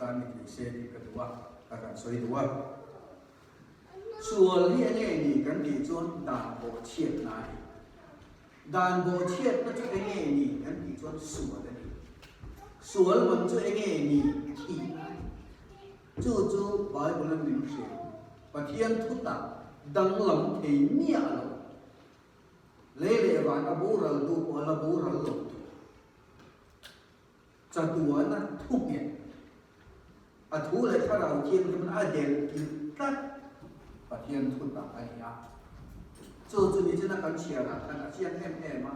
tan ni thei se tih ka duh a, ka kan sawi duh a. Sual hi enge ni kan tih chuan dan bawhchhiatna a ni. Dan bawhchhiatna chu enge ni kan tih chuan sual a ni. Sual man chu enge ni? Thihna a ni. Chu chu Bible-a min hrilh, Pathian thutak danglam thei miah lo. Lei leh van a boral hnu pawh a la boral lo tur. Chatuana thu nghet. A thu leh thlarau thianghlim a delh kilh tlat Pathian thu tak a ni a. Chu chu nichina kan chhiarah khan a chiang em em a.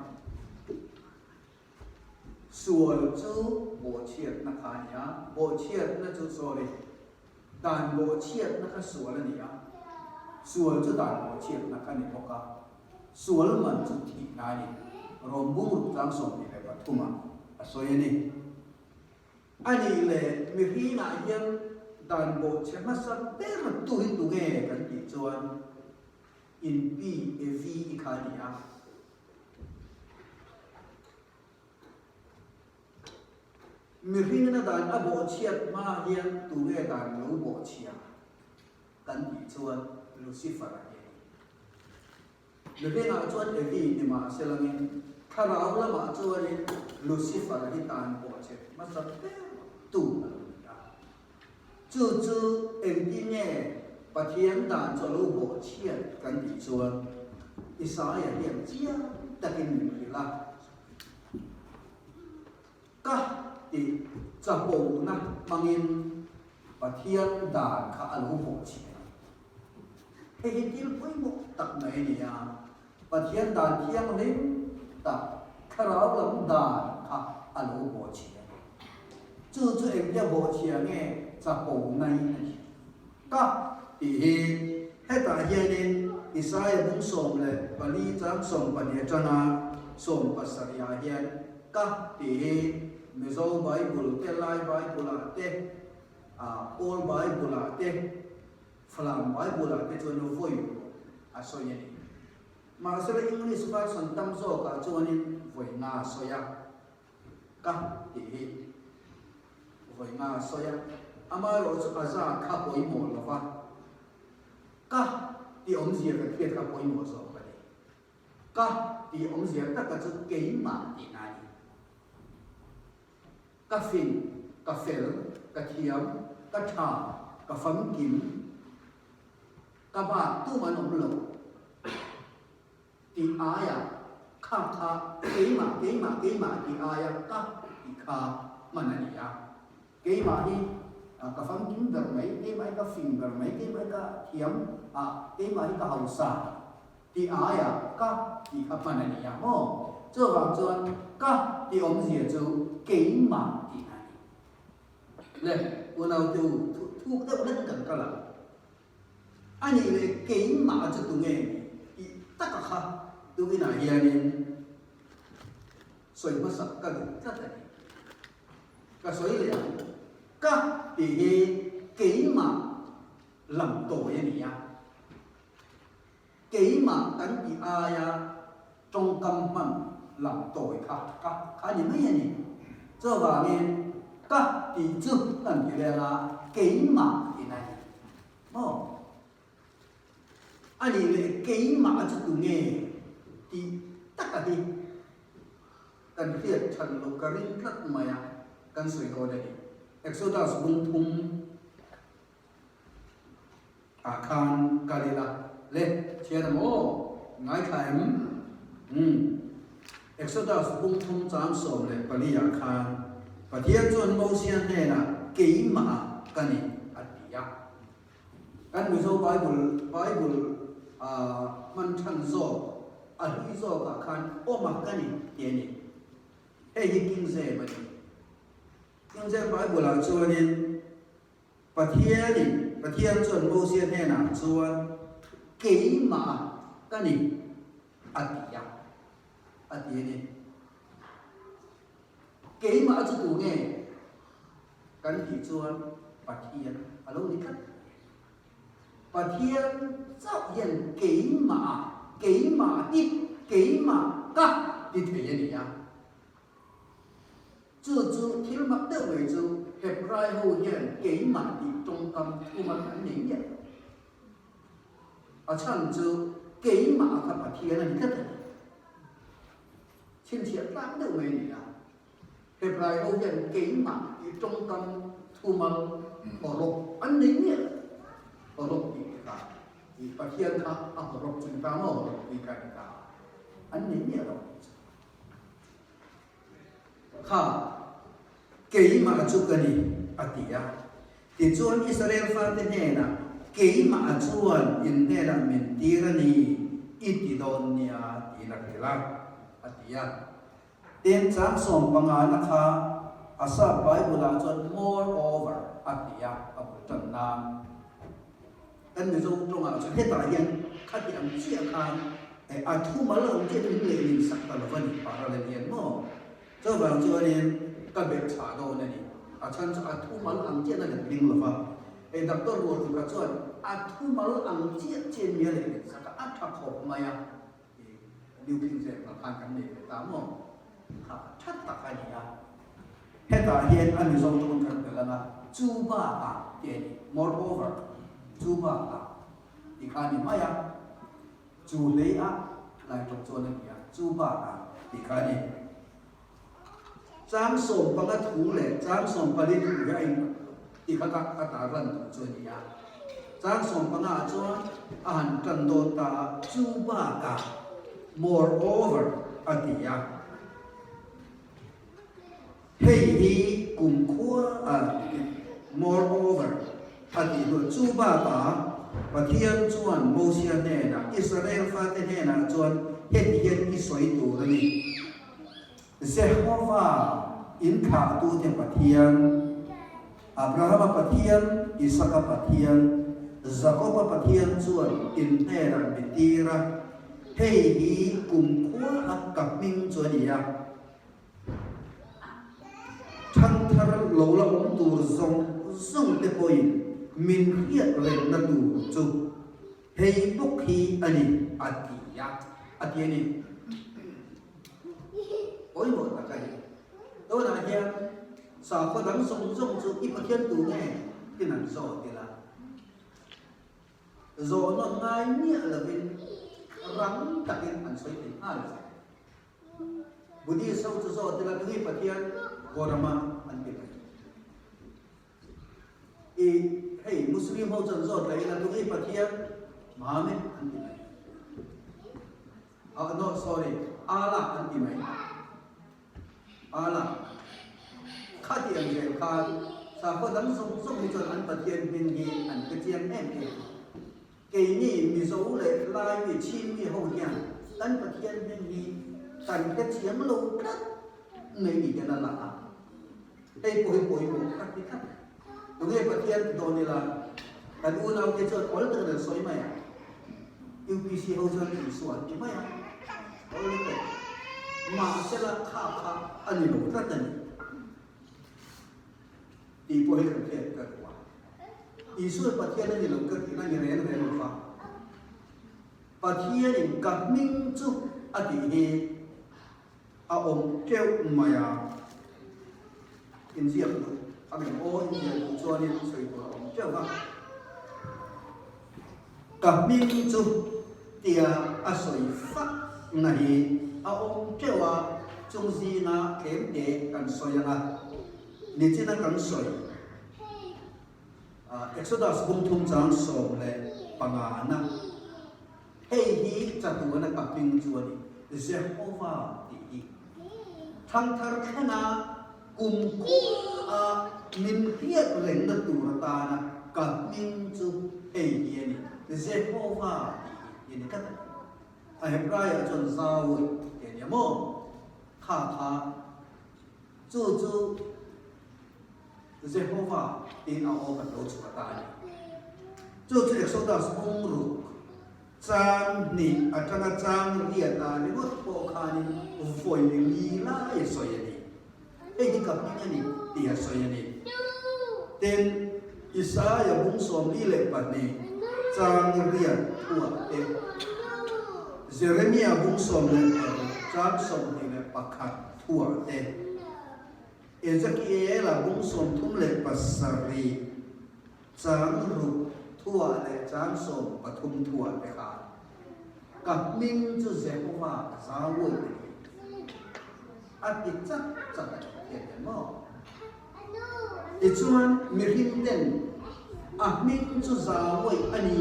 Sual chu bawhchhiatna kha a ni a, bawhchhiatna chu, sorry, dan bawhchhiatna kha sual a ni a, sual chu dan bawhchhiatna kha a ni bawk a, sual man chu thihna a ni, Rom bungruk tlang 23 ah a sawi a ni. A nih leh mihringah hian dan bawhchhe hmasa ber tu hi tunge kan tih chuan inpi Evi i kha a ni a. Mihringna dan a bawhchhiat hma hian tunge dan lo bawhchhia kan tih chuan Lucifer-a hi a ni. Mihringah chuan Evi ni mah se langin thlarau lamah chuanin Lucifer-a hi dan bawhchhe hmasa ber tu a lo ni a. Chu chu engtin nge Pathian dan chu a lo bawhchhiat kan tih chuan Isaia hian chiang takin min hrilh a, Ka tih chapona hmangin Pathian dan kha a lo bawhchhiat a. Hei hi thil pawimawh tak mai a ni a, Pathian dan thianghlim tak, thlarau lam dan kha a lo bawhchhiat. Chu chu engtia bawhchhia nge chapo nai a ni? Ka tih hi hetah hianin Isaia bung 14 chang 12 atanga 17 ah hian ka tih hi Mizo Bible te, Lai Bible ah te, Kawl Bible ah te, Falam Bible ah te chuan vawi ruk a sawi a ni. Mahsela English version tam zawkah chuanin vawi nga a sawi a. Ka tih hi vawi nga a sawi a, amaherawh chu a za kha pawimawh lo va, ka tih awmzia kan hriat kha pawimawh zawk a ni. Ka tih awmzia taka chu keimah tihna a ni. Ka fing, ka fel, ka thiam, ka tha, ka famkim, ka bak tum an awm lo. Tih aia kha kha keimah keimah keimah tih aia ka tih kha hman a ni a. Keimah hi ka famkim ber mai, keimah hi ka fing ber mai, keimah hi ka thiam a, keimah hi ka hausa tih aia ka tih kha hman a ni a maw? Chuvang chuan ka tih awmzia chu keimah tih a ni. Le, unaute u, thuk deuh hlek kan kal ang. A nih leh keimah chu tunge ni tih taka kha tuinah hianin sawi hmasak ka duh tlat a ni. Ka sawi leh ang, ka tih hi keimah lam tawi a ni a, keimah kan tih aia tawngkam hman lam tawi kha ka kha a ni mai a ni. Chuvangin ka tih chu kan ti leng a, keimah tihna a ni. Maw? A nih leh keimah chu tunge tih taka hi kan hriat that loh ka ring tlat mai a, kan sawi dawn a ni. Exodus bung thum ah khan kal ila le, thian a maw? Ngaithla em? Umm. Exodus bung thum chang 14 ah khan Pathian chuan Mosia hnenah keimah ka ni a ti a. Kan Mizo Bible Bible ah hman than zawk a hlui zawkah khan awma ka ni ti a ni. Hei hi King James a ni. King James Bible ah chuanin Pathianin, Pathian chuan Mosia hnenah chuan, Keimah ka ni, a ti a, a ti a ni. Keimah chu tu nge? Kan tih chuan Pathian a lo ni tlat. Pathian chauh hian keimah, keimah hi keimah ka ti thei a ni a. Chu chu thil mak deuh mai chu. Hebrai ho hian keimah tih tawngkam thumal an nei miah lo. A chhan chu keimah kha Pathian a ni tlat a ni. Chhinchhiah tlak deuh mai a ni a. Hebrai ho hian keimah tih tawngkam thumal hawrawp an nei miah lo. Hawrawp tih te kha i Pathian kha a hawrawp chu ni ta maw hawrawp tih kha ni ta an nei miah lo tih chu. Kha keimah chu ka ni a ti a. Tichuan Israel fate hnenah, Keimah chuan in hnenah min tir a ni i ti dawn nia tiin a hrilh a, a ti a. Tin, chang sawmpangana kha a sap Bible-ah chuan moreover a ti a, a bul tan nan. Kan Mizo tawngah chuan hetah hian khati ang chiah khan a thumal ang chiah min leh min sak ta lo va ni, parallel hian maw? Chuvang chuanin ka belh chhah dawn a ni. A chhan chu a thumal ang chiahna kan hming lo va. Hei Doctor Rualtuka chuan a thumal ang chiah chian mi a leh min sak a, a tha khawp mai a. New King James ah khan kan nei ve ta maw? Kha tha tak a ni a. Hetah hian a Mizo tawng kan belh ang a, chu bakah tih a ni, moreover, chu bakah tih kha a ni mai a, chu hlei a lai tawng chuan a ni a, chu bakah tih kha a ni. Chang 15 thu leh chang 14 thu hi a inang lo tih kha ka ka tarlan duh chu a ni a. Chang 15 ah chuan a han tan dawn ta a, chu bakah, moreover, a ti a. Hei hi kumkhua a, moreover, a tih hnu chu bakah Pathian chuan Mosia hnenah, Israel fate hnenah chuan heti hian i sawi tur a ni. Jehova inthlahtute Pathian, Abrahama Pathian, Isaka Pathian, Jakoba Pathian chuan in hnenah mi tir a, hei hi kumkhua a ka hming chu a ni a. Thangthar lo la awm tur zawng zawng te pawhin min hriat rengna tur chu hei bawk hi a ni, a ti a, a ti a ni. Pawimawh tak a ni. Tunah hian sakhaw dang zawng zawng chu i Pathian tu nge tin an zawt ila. Zawhna ngai miah lovin rang takin an sawi thei nghal che. Buddhist ho chu zawt ila tunge Pathian Gaurama an ti mai. I hei Muslim ho chuan zawt leh ila tunge Pathian Mohammed an ti mai. Ah no sorry Allah an ti mai. Allah khati ang zel khan sakhaw dang zawng zawng hi chuan an Pathian hming hi an hrechiang em em. Keini Mizo leh Lai mi Chin mi ho hian kan Pathian hming hi kan hrethiam lo tlat mai ni hian a lang a. Hei pawh hi pawimawh khat ni tlat. Tunge Pathian ti dawn ila kan unaute chuan awl takin an sawi mai a. UPC ho chuan Isua an ti mai a. Awl lutuk. Mahsela kha kha a ni lo tlat a ni. Tih pawh hi kan hriat ka duh a. Isua Pathian a ni lo ka tihna ni reng reng lo va. Pathianin ka hming chu a tih hi a awm teuh mai a. Inziak duh a ngem aw, inziak duh chuanin sawi tur a awm teuh va. Ka hming chu tia a sawi fak na hi a awm teuh a, chung zinga tlemte kan sawi ang a, nichina kan sawi Exodus bung thum chang 15 na, hei hi chatuana ka hming chu a ni, Jehovah tih hi. Thangthar thlenga kum kua a min hriat rengna tur atana ka hming chu hei hi a ni, Jehovah tih hi i ni tlat a ni. A Hebraiah chuan Zawe tih a nia maw? Kha kha chu chu Jehovah tiin a aw kan lo chhuah ta a ni. Chu chu Exodus bung ruk Chang hnih atanga chang riat ah ringawt pawh khanin vawi li lai a sawi a ni. Hei hi ka hming a ni tih a sawi a ni. Tin, Isaia bung 42 chang riat thuah te, Jeremia bung 16 chang 21 thuah te. Ezekiela bung 37 chang ruk thuah leh chang 13 thuah te khan, Ka hming chu Jehova ka zau a ni, a ti chat chat a ni thian em maw? Tichuan, mihring ten a hming chu zauaih a ni,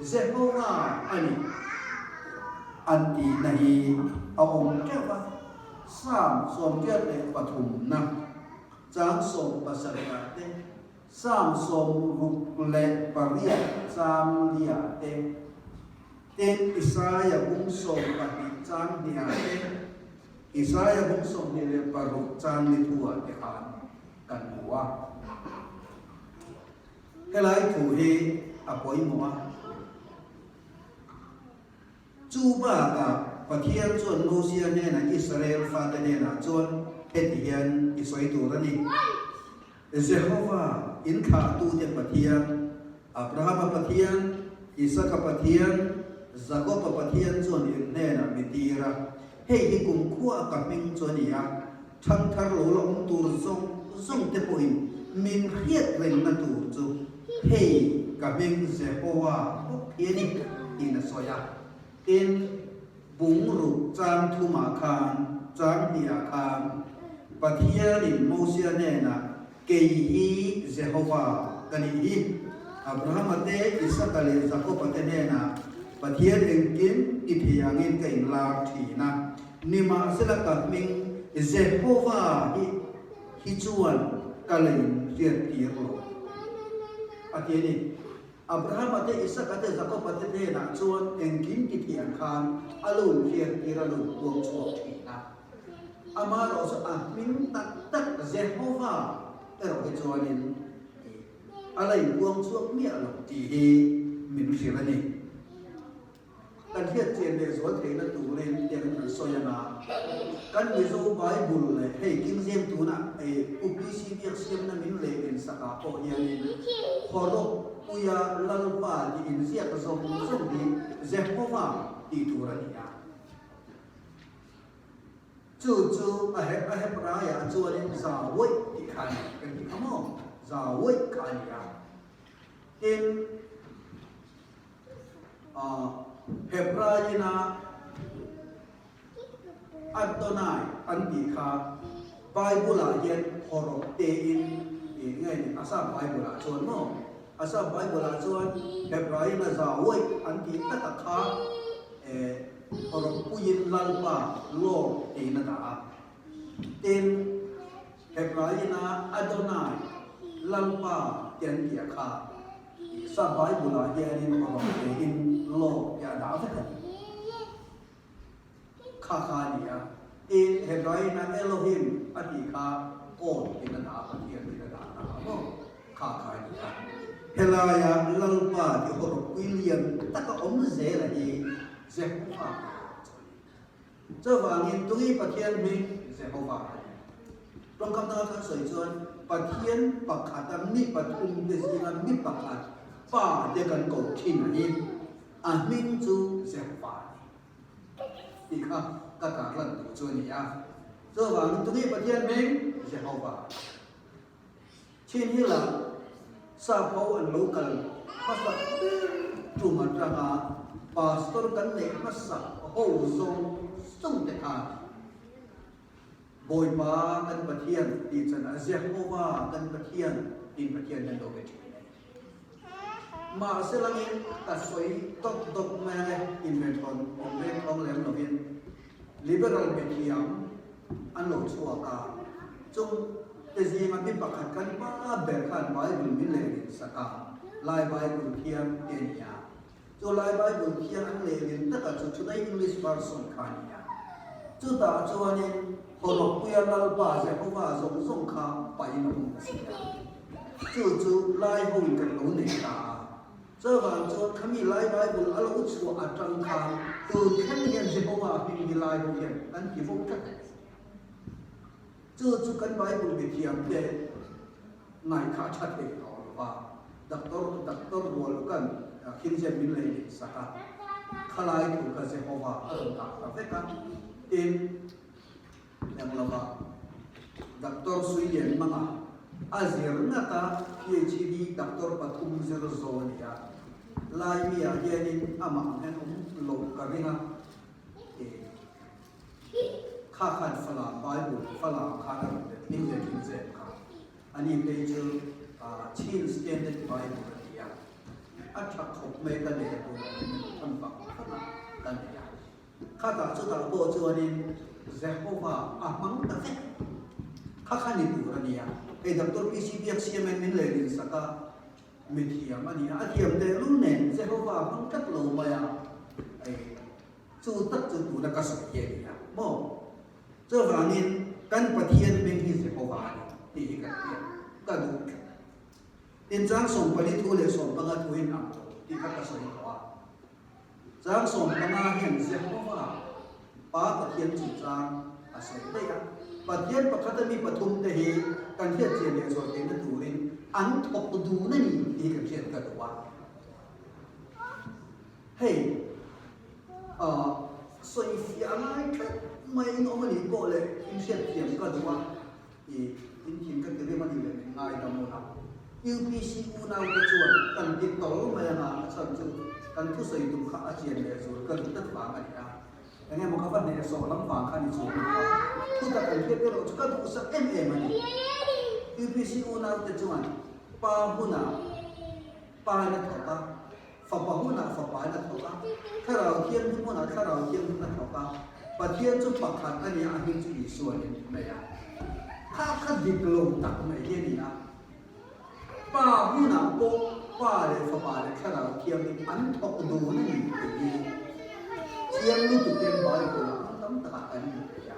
Jehova a ni, an tihna hi a awm teuh va. Psalm 83 na chang 70 ah te, Psalm 68 chang li ah te, tin Isaia bung 12 chang hnih ah te, Isaia bung 26 chang ni thu ah te khan kan hmu a. Helai thu hi a pawimawh a. Chu bakah Pathian chuan Mosia hnenah Israel fate hnenah chuan heti hian i sawi tur a ni, Jehova, in thlahtute Pathian, Abrahama Pathian, Isaka Pathian, Jakoba Pathian chuan in hnenah mi tir a, hei hi kumkhua ka hming chu a ni a, ṭhangthar lo la awm tur zawng zawng te pawhin min hriat rengna tur chu hei ka hming Jehova bawk hi a ni, tiin a sawi a. Tin, bung ruk chang thumah khan, chang hnihah khan, Pathianin Mosia hnenah, Kei hi Jehova ka nih hi. Abrahama te, Isaka leh Jakoba te hnenah Pathian engkim i thei angin ka inlar thin a. Nimahsela ka hming Jehova hi hi chuan ka la inhriattir lo, a ti a ni. Abrahama te, Isaka te, Jakoba te hnenah chuan engkim ti thei ang khan a lo inhriattir a lo inpuang chhuak thin a. Amaherawh chu a hming tak tak Jehova erawh hi chuanin a la inpuang chhuak miah lo tih hi min hrilh a ni. Kan hriat chian leh zual theihna turin tiang kan sawi ang a, kan Mizo Bible leh hei King James tuna UPC biak siamna min leh in sakah pawh hianin Hawrawp puia Lalpa tih inziak zawng zawng hi Jehova tih tur a ni a. Chu chu a a Hebraiah chuanin Zawih tih kha a ni, kan ti kha maw? Zawih kha a ni a. Tin, Hebraiina Adonai an tih kha Bible-ah hian hawrawp tein nge ni Assam Bible-ah chuan maw? Assam Bible-ah chuan Hebraiina Zawih an tih taka kha hawrawp puiin Lalpa, Lord, tiin a dah a. Tin, Hebraiina Adonai, Lalpa, ti an tih a kha. Sa Bible-ah hianin hawrawp tein Lord ti a dah vek a ni. Kha kha a ni a. Tin, Hebraiina Elohim a tih kha God tiin a dah a, Pathian tiin a dah a maw? Kha kha a ni a. Helaia Lalpa ti hawrawppui lian taka awm zela hi Jehovah chu a ni. Chuvangin tui Pathian hming Jehova a ni. Tawngkam danga kan sawi chuan Pathian pakhata mi pathum te zinga mi pakhat Pa te kan koh thin a ni. A hming chu Jehova a ni. Tih kha ka tarlan duh chu a ni a. Chuvangin tui Pathian hming Jehova a ni. Chin hi lah sap ho an lo kal hmasa ber tum atanga pastor kan neih hmasa ho zawng zawng te khan Bawipa kan Pathian tih chan ah Jehovah kan Pathian tiin Pathian hi an lo be thin a ni. Mahse langin ka sawi dawt dawt mai ang e, inventhawng awm vengthawng lem lovin Liberal mithiam an lo chhuak a, chung te zinga mi pakhat kan pa ber khan Bible min lehlin sak a, Lai Bible thiang te a ni a. Chu Lai Bible thiang an lehlin takah chu Today English Version kha a ni a. Chutah chuanin Hawrawkpuia Lalpa Jehova zawng zawng kha pahin a awm si a. Chu chu Lai hoin kan lo nei ta a. Chuvang chuan khami lai Bible a lo chhuah atang khan tun thleng hian Jehovah hming hi lai ho hian kan ti fo tlat a ni. Chu chu kan Bible mithiam te ngaih kha a tha thei tawh lo va, Doctor Doctor Rualukan Khinzem min lei leh sak a, khalai thu kha Jehovah a rawn dah ta vek a, tin, eng lova. Doctor Suilianmanga a zir ngat a, PhD Doctor pathum zir zo a ni a. Laimi-ah hianin amah ang hian awm loh ka ring a, kha khan Falam Bible Falam khan a rawn let hlim leh hlim zep kha. Ani phei chu Chin Standard Bible a ti a, a tha khawp mai ka nei a tunah hian min rawn thawn vang vang a ka nei a. Khatah chutah pawh chuanin Jehovah a hmang ta vek. Kha kha ni tur a nia. Hei Doctor PC Biaksiamen min lehling sak a, mi thiam a nia. A thiam tehlul nen Jehovah a hmang tlat lo mai a. Ei, chu tak chu tuna ka sawi hi a nia maw? Chuvangin kan Pathian hming hi Jehovah a ni tih hi kan hriat ka duh tlat. Tin, chang 14 thu leh 15 thu in ang lo tih kha ka sawi tawh a. Chang 15 hian Jehovah, Pa Pathian chungchang a sawi daih a. Pathian pakhata mi pathum te hi kan hriat chian leh zual theihna turin an thawk dun a ni tih hi kan hriat ka duh a. Hei, sawi fiah ngai tlat mai in awm a nih pawh leh in hriat thiam ka duh a. I inthin ka ti rem a ni leh min ngai dam ula. UPC unaute chuan kan ti tawl mai anga a chhan chu kan thusawi tum kha a chian leh zual ka duh tlat vang a ni a. Enge maw ka va hneh sawh lam vang kha ni chuan kha thutak an hriat erawh chu ka duhsak em em a ni. UPC unaute chuan pa hunah pa in a thawk a, fapa hunah fapa in a thawk a, thlarau thianghlim hunah thlarau thianghlim a thawk a, Pathian chu pakhat a nia a hming chu Isua a ni mai a. Kha kha dik lo tak mai hi a ni a. Pa hunah pawh Pa leh Fapa leh Thlarau Thianghlim an thawk dun a ni tih hi chiang lutuk hian Bible-ah hmun tam takah kan hmu thei a.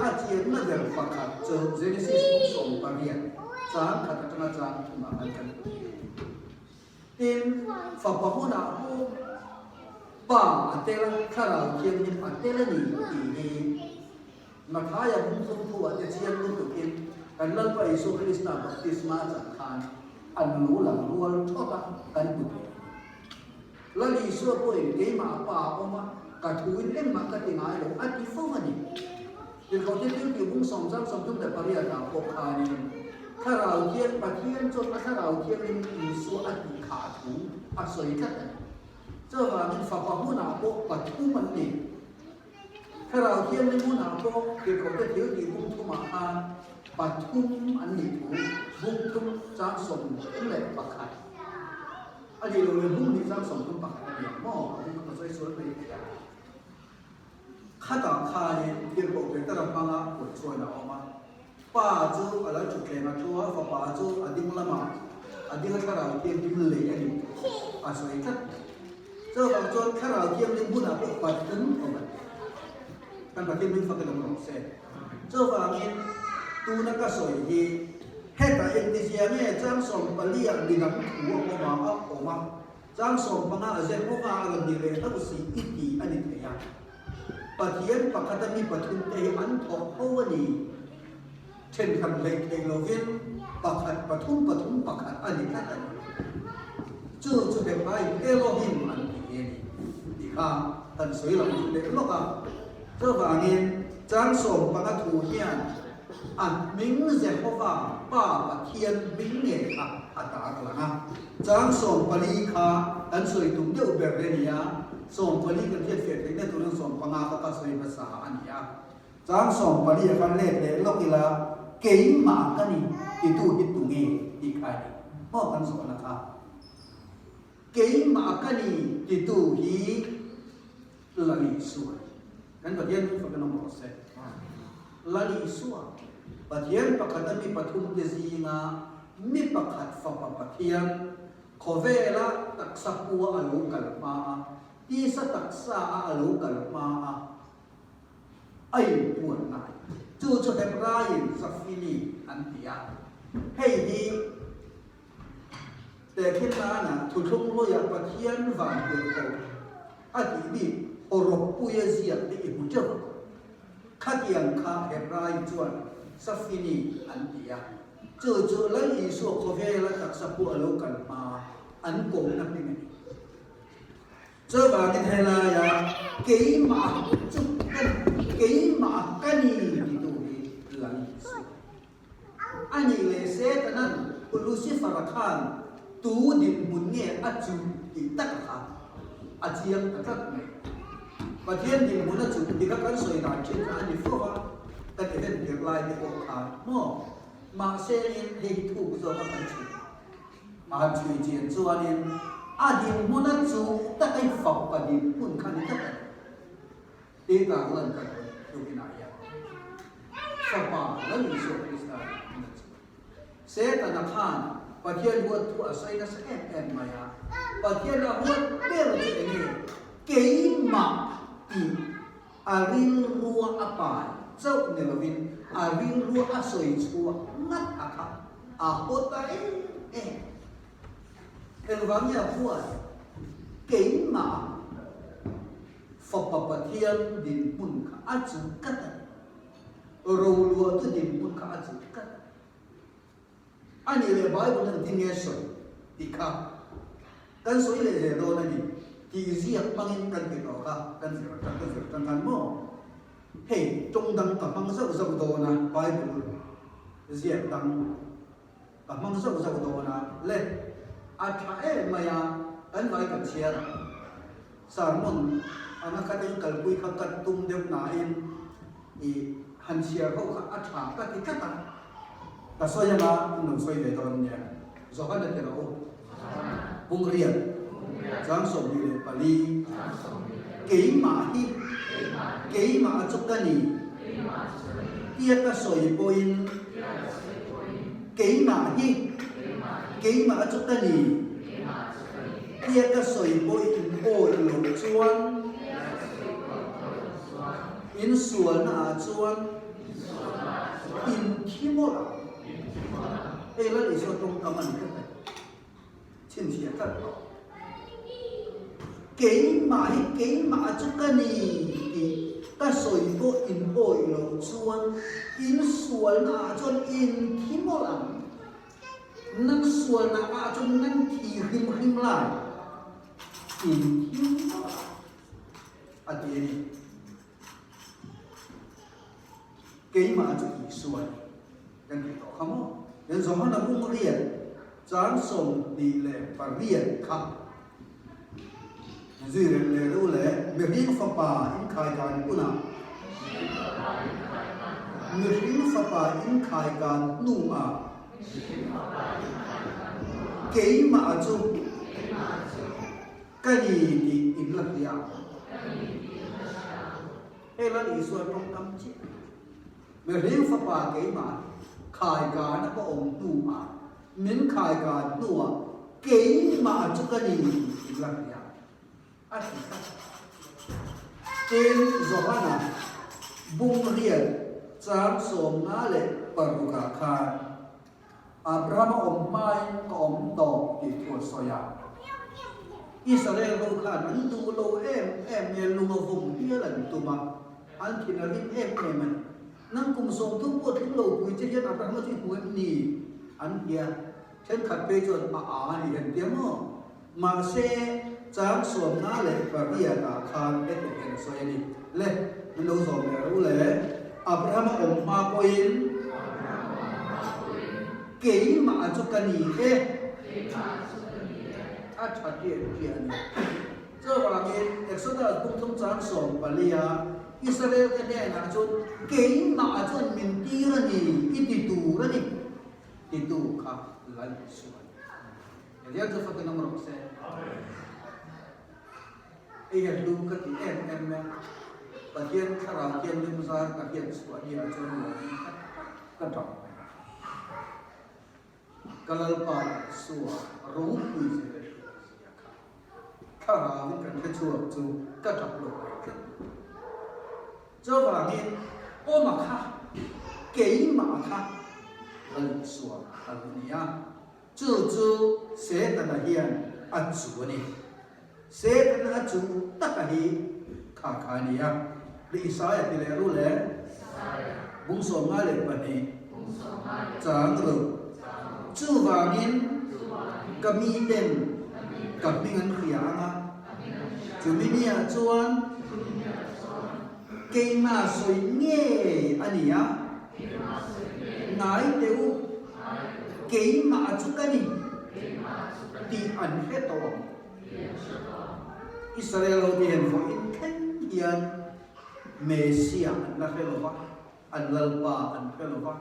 A chianna ber pakhat chu Genesis buk 18 chang khat atanga chang thumah khan kan hmu thei a ni. Tin, Fapa hunah pawh Pa a tel a, Thlarau Thianghlim a tel a ni tih hi Mathaia bungthum thuah te chiang lutukin kan Lalpa Isua Krista baptisma a chan khan an lo lang rual thawt a, kan hmu thei. Lal Isua pawhin keimah a Pa a awm a, ka thuin engmah ka ti ngai lo a ti fo a ni. Tirhkohte thil tih bung sawm chang 38 ah pawh khanin Thlarau Thiang Pathian chuan a Thlarau Thianghlim Isua a tih khah thu a sawi tlat a ni. Chuvangin Fapa hunah pawh pathum an ni. Thlarau Thianghlim hunah pawh Tirhkohte thil tih bung thumah khan pathum an nih thu bung thum chang 31 a nih loh leh bung hnih chang 31 a ni ang maw? A bung kha ka sawi sual mai thei a. Khatah khanin tirhkoh Petera hmanga puan chuan a awm a. Pa chu a lo thutthleng a thu a, fapa chu a ding lamah a ding a Thlarau Thianghlim lei a ni a sawi tlat mai. Chuvang chuan Thlarau Thianghlim hunah pawh Pathian awm a ni. Kan Pathian hming fak in awm rawh se. Chuvangin tuna ka sawi hi hetah engtizia nge chang 14 ah midang thu a awm a a awm a. Chang 15 a Jehovah a rawn ni leh hlauh si i ti a ni thei a. Pathian pakhata mi pathum te hi an thawk ho a ni. Thenkhat hleih theih lovin pakhat pathum pathum pakhat a ni tlat a ni. Chu chu Hebraiin Elohim an ti hi a ni tih kha kan sawi lang duh leh lawk a. Chuvangin chang 15 thu hian A hming Jehovah, Pa Pathian hming nge kha a tar lang a. Chang 14 kha kan sawi tum deuh ber a ni a, 14 kan hriat fiah theihna turin 15 kha ka sawi hmasa a ni a. Chang 14 ah khan let leh lawk ila, Keimah ka ni titu hi tu nge tih kha a ni maw kan zawhna kha. Keimah ka ni titu hi Lal Isua. Kan Pathian hming fak in awm rawh se. Lal Isua, Pathian pakhata mi pathumte zinga mi pakhat Fapa Pathian, khawvela taksa pua a lo kal hma a, tisa taksa a a lo kal hma a, a inpuanna a ni. Chu chu Hebraiin Zafini an ti a. Hei hi Tehkhin nana thuthlung hluiah Pathian van tirhkoh a tih bik hawrawppuia ziak te i hmu teuh ang. Khatiang kha Hebrai chuan Safini an ti a, chu chu Lal Isua khawvela taksa pawh a lo kal hma an kohna hming a ni. Chuvangin helaia keimah chu ka keimah ka ni titu hi Lal Isua. A nih leh Setanan Lucifer-a khan tu dinhmun nge a chuh tih taka kha a chiang ta tlat mai. Pathian dinhmun a chuh tih kha kan sawi dan thin kha a ni fo a, kan event tirh lai te pawh khan maw? Mahse in hei hi thuk zawk a kan chhui. A han chhui chian chuanin a dinhmun a chuh taka i fapa dinhmun kha ni tlat a ni. Tih lan kan tukinah hian Fapa Lal Isua Krista in a chhuah. Setana khan Pathian huat thu a sawi nasa em em mai a, Pathian a huat ber chu eng nge? Keimah tih a rilrua a pai chauh ni lovin a rilrua a sawi chhuah ngat a kha a haw ta em em. Engvang nge a huat? Keimah. Fapa Pathian dinhmun kha a chuh tlat a ni. Roluahtu dinhmun kha a chuh tlat a ni. A nih leh Bible hian engtin nge sawi tih kha kan sawi leh zel dawn a ni tih ziak hmangin kan ti tawh kha kan zir atang ka zir atang khan maw hei tawng dang ka hmang zauh zauh dawn a Bible ziak dang ka hmang zauh zauh dawn a le a tha em mai a kan vai kan chhiar a. Sermon anga khat in kalpui kha ka tum deuh nain i han chhiar ho kha a tha ka ti tlat a, ka sawi anga in lo sawi ve dawn nia. Johana ti rawh u. Pungriat, chang 24, Keimah hi keimah chu ka ni tia ka sawi pawhin keimah hi keimah chu ka ni. Tia ka sawi pawh in awih loh chuan in sualna ah chuan in thi mawlh ang. Hei Lal Isua tawngkam a ni tlat a ni. Chhinchhiah tlat tawh. Keimah hi keimah chu ka ni tih ka sawi pawh in awih loh chuan in sualna ah chuan in thi mawlh ang. Nan sualnak ahcun nan thi hrimhrim lai. In thi a ti a ni. Keimah cu Isua ni kan ti tawh kha maw? Yan Johana bung riat caan 28 kha zui rem le ru le mihring fapa in khaikan hunah mihring fapa in khaikan hnuah keimah chu ka ni tih in la hria ang. Hei Lal Isua tawngkam chiah. Mihring fapa keimah khaikan a ka awm hnuah Min khaikan hnuah keimah chu ka ni tih la hria a ti tlat. Tin, Johana bung riat chang 56 ah khan Abrahama awm hmain ka awm tawh tih thu a sawi a. Israel ho khan an duh lo em em nge lung a vum hial an tum a, an thin a rim em em a ni. Nang kum 30 pawh tling lo pui che hian Abrahama chu i hmu em ni? An ti a. Thenkhat phei chuan a a a ni han ti a maw? Mahse, chang 58 ah khan heti hian a sawi a ni. Le, min lo zawm leh rawh u le. Abrahama awm hma pawhin keimah chu ka ni e. A tha tiah tiah a ni. Chuvangin, Exodus bung thum chang 14 ah Israel-te hnenah chuan, Keimah chuan min tir a ni, i ti tur a ni, titu kha Lal Isua a ni. Pathian chu fakin awm rawh se. Hei hian lu ka ti em em a, Pathian thlarau thianghlim zar ka hriat chhuah ni ah chuan lawm khat ka dam mai. Ka Lalpa Isua ropui zia leh hriat zia kha thlarauin kan hre chhuak chu ka tap lo mai tlat. Chuvangin awma kha keimah kha Lal Isua a lo ni a, chu chu Setana hian a chu a ni. Setana a chu taka hi kha kha a ni a. Ri Isaia ti leh ru le. Bung 52 chang ru. Chuvangin ka miten ka hming an hria ang a, chumi niah chuan keimah sawi ngei a ni a, ngai teh u. Keimah chu ka ni tih an hre tawh ang. Israel ho te hian vawiin thleng hian Messiah an la hre lo va, an Lalpa an hre lo va.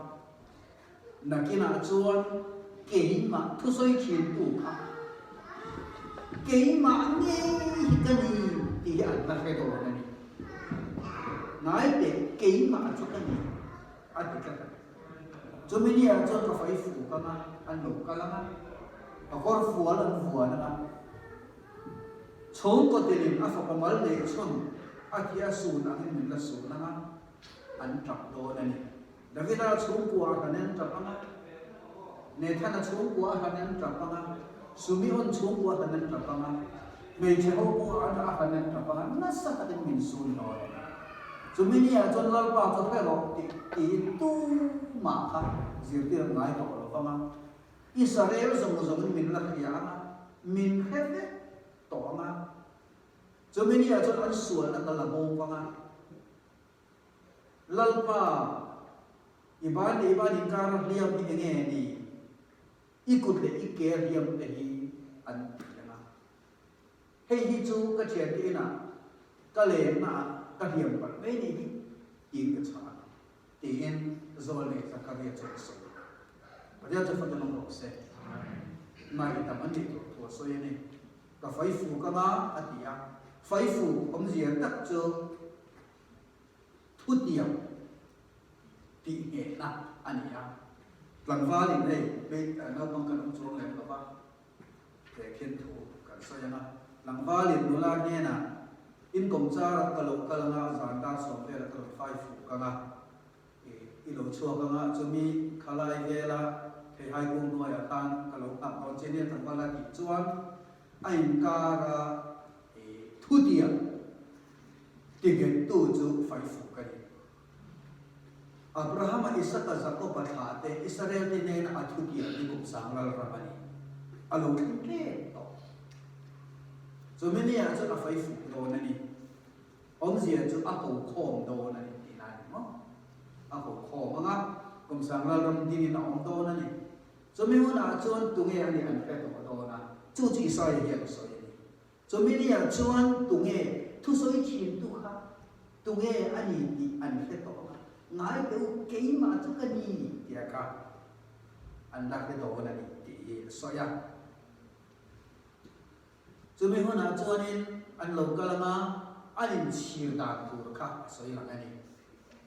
Nakinah chuan keimah thusawi thintu kha keimah ngei hi ka ni tih hi an la hre dawn a ni. Ngai teh, keimah chu ka ni a ti tlat a. Chumi niah chuan ka fai fuk ang a, an lo kal ang a, ka kawr fual an vuan ang a. Chhungkaw tilin a fapa mal neih chhun a ti a sun angin min la sun ang a, an tap dawn a ni. Davida chhungkua a hlan en tap ang a, Nathana chhungkua a hlan en tap ang a, Sumion chhungkua a hlan en tap ang a, hmeichhe ho pawh a hlan en tap ang a, nasa takin min sun dawn a ni. Chumi niah chuan Lalpa chu hre rawh tih tiin tumah kha zirtir ngai tawh lo vang a, Israel zawng zawngin min la hria ang a, min hre vek tawh ang a, chumi niah chuan an sualna ka la bo vang a. Lalpa, i ban leh i ban inkar a hliam hi enge ni? I kut leh i ke a hliam te hi an ti ang a. Hei hi chu ka thiante inah ka lenna ah ka hliam palh mai ni hi tiin ka chhan a, tiin Zawlnei Zakaria chuan a sawi. Pathian chu fakin awm rawh se. Ngaihdam an nih tur thu a sawi a ni. Ka faifuk anga a ti a, faifuk awmzia tak chu Thutiam tih nghehna a ni a, tlangvalin hei hmei naupang kan awm chuang lem lo va, tehkhin thu kan sawi ang a, tlangvalin nula hnenah inkawm charah ka lo kal ang a, zan dar 10 velah ka rawn fai fuk ang a, i lo chhuak ang a, chumi khalai vela theihai kung hnuaiah khan ka lo nghak dawn che nia tlangval a tih chuan a inkara thutiam Tinghettu chu faifuk a ni. Abrahama, Isaka, Jakoba thlah te, Israel-te hnena a thutiam hi kum sang ral ram a ni. A lo thleng tlem tawh. Chumi niah chuan a faifuk dawn a ni. Awmzia chu a ko khawm dawn a ni tih lai a ni maw? A ko khawm ang a, kum sang ral ram dingin a awm dawn a ni. Chumi hunah chuan tunge a nih an hre tawh dawn a, chu chu Isaia hian a sawi a ni. Chumi niah chuan tunge thusawi thintu kha tunge a ni tih an hre tawh a, ngai teh u, keimah chu ka ni tia kha an la hre dawn a ni tih hi a sawi a. Chumi hunah chuanin an lo kal anga an inchhir dan tur kha a sawi lang a ni.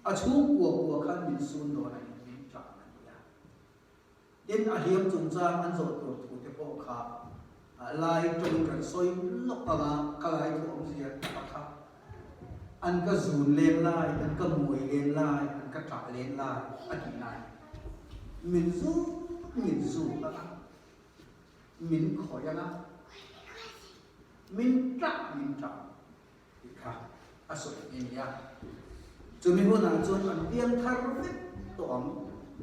A chhungkua kua khan min sun dawn a ni, min tlan a ni a. Tin, a hliam chungchang an zawh tur thu te pawh kha lai tawng kan sawi lawk ang a, ka lai thu awmzia tak kha an ka zun len lai, an ka muai len lai, an ka ṭah len lai a tih lai min zut min zut ang a, min khawih ang a, min ṭah min ṭah tih kha a sawi nghe nia. Chumi hunah chuan an piang thar vek tawh ang,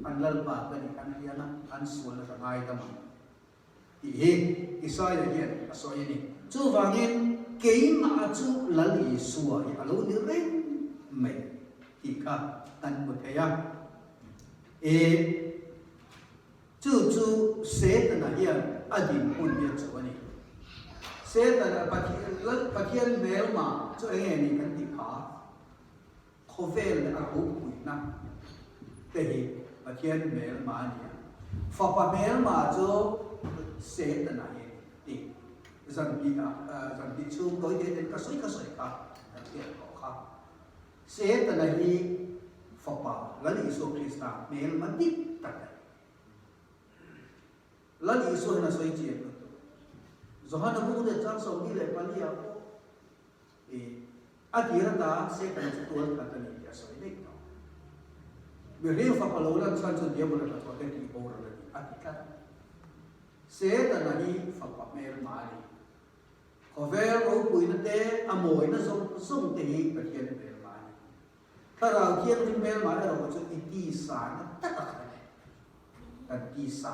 an Lalpa ka nih an hriat a, an sual ka ngaidam ang tih hi Isaia hian a sawi a ni. Chuvangin keimah chu Lal Isua hi a lo ni reng mai tih kha kan hmu thei a. E, Chu chu Setana hian a dinhmun hi a chu a ni. Setana Lal Pathian hmelma chu eng nge ni kan tih kha? Khawvel leh a ropuina te hi Pathian hmelma a ni a. Fapa hmelma chu Setana hi a ni tih zanhnih ah zanhnih chhung tawi te ten ka sawi ka sawi kha kan hriat tawh kha. Setana hi Fapa Lal Isua Krista hmelma dik tak a ni. Lal Isua hian a sawi chiang lutuk. Johana buk leh chang 24 ah pawh i a tir ata Setana chu tual that a ni tih a sawi daih tawh. Mihring Fapa lo lan chhan chu Diabol-a hnathawh te tih boral a ni a ti tlat. Setana hi Fapa hmelma a ni. Khawvel ropuina te, a mawina zawng zawng te hi Pathian hmelma a ni. Thlarau Thianghlim hmelma erawh chu i tisa na tak a kha ni. Kan tisa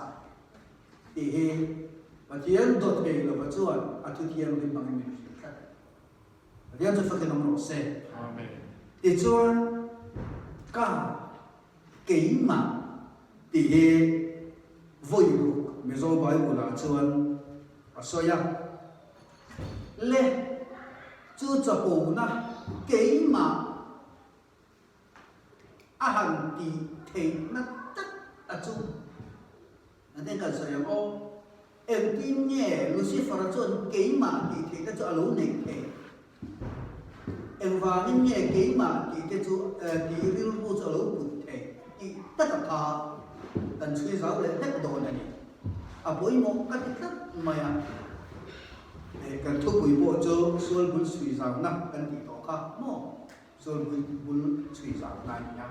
tih hi Pathian dawt thei lova chuan a thu thianghlim hmangin min hrilh tlat. Pathian chu fakin awm rawh se. Amen. Tichuan ka keimah tih hi. Vawi ruk Mizo Bible-ah chuan a sawi a, Le, chu chapona keimah a han tih theihna tak a chu an en kan sawi ang aw. Engtin nge Lucifer-a chuan keimah tih theihna chu a lo neih theih? Engvangin nge keimah tih te chu tih rilru chu a lo put theih tih taka kha kan chhui zau leh hlek dawn a ni. A pawimawh ka ti tlat mai a. Kan thupui pawh chu sual bul chhui zauna kan tih tawh kha maw? Sual bul chhui zauna a ni a.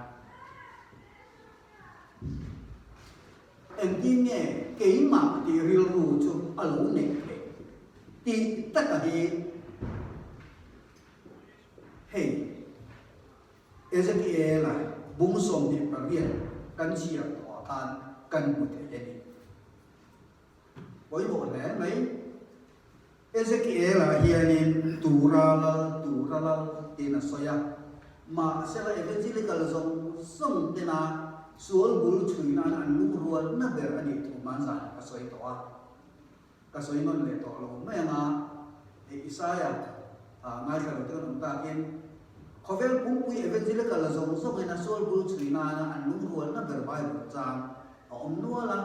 Engtin nge keimah tih rilru chu a lo neih theih tih taka hi hei Ezekiela bung 28 kan chhiar tawhah khan kan hmu thei a ni. Pawimawh hle mai. Ezekiela hianin tura lal, tura lal tiin a sawi a. Mahsela Evangelical zawng zawng tena sual bul chhui nan an lungrual na ber a nih thu hmanzan ka sawi tawh a. Ka sawi nawn leh tawh lo mai anga hei Isaia ngaithla lo te kan awm takin khawvel pumpui Evangelical zawng zawngin a sual bul chhui nana an lungrual na ber Bible chang a awm nual a.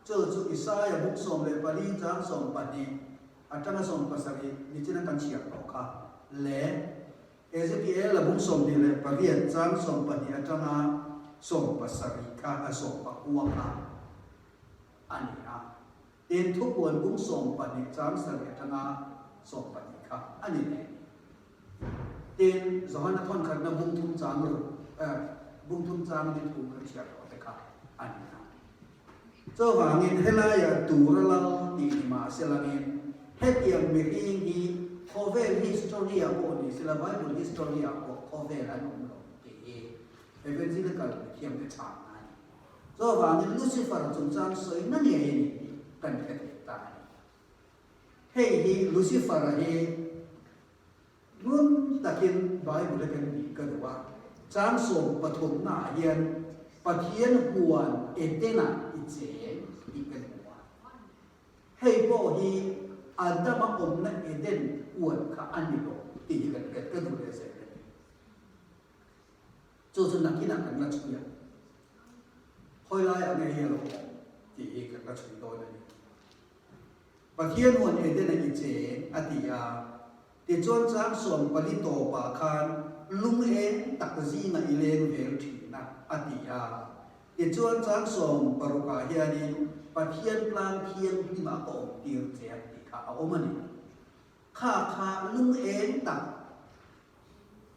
Chu chu Isaia buk 14 chang 12 atanga 17 nichina kan chhiar tawh kha le. Ezekiel-a bung 28 chang 12 atanga 70 kha a 19 kha a ni a. Tin, thupuan bung 12 chang 7 atanga 12 kha a ni leh. Tin, Johana thawnkhatna bung thum chang bung thum chang ni thu kan chhiar tawh te kha a ni a. Chuvangin helaiah tura lal tih ni mah se langin hetiang mihring hi khawvel history-ah pawh ni sela Bible history-ah pawh khawvel an awm lo tih hi Evangelical mithiamte chhanna a ni. Chuvangin Lucifer chungchang sawina ngei a ni tih kan hre thei ta a ni. Hei hi Lucifer-a hi Ngun takin Bible a kan bih ka duh a, chang 13 naah hian Pathian huan Eden-ah i cheng tih kan hmu a. Hei pawh hi Adama awmna Eden huan kha a ni lo tih hi kan hriat ka duh leh zel a ni. Chu chu nakinah kan la chhui a, khawi laiah nge hi a lo awm tih hi kan la chhui dawn a ni. Pathian huan Eden-a i cheng a ti a, tichuan chang 14 tawpah khan lung eng tak zinga i leng vel thin a, a ti a. Tichuan chang 16ah hianin Pathian tlang thianghlimah ka awm tir che a tih kha a awm a ni. Kha kha lung eng tak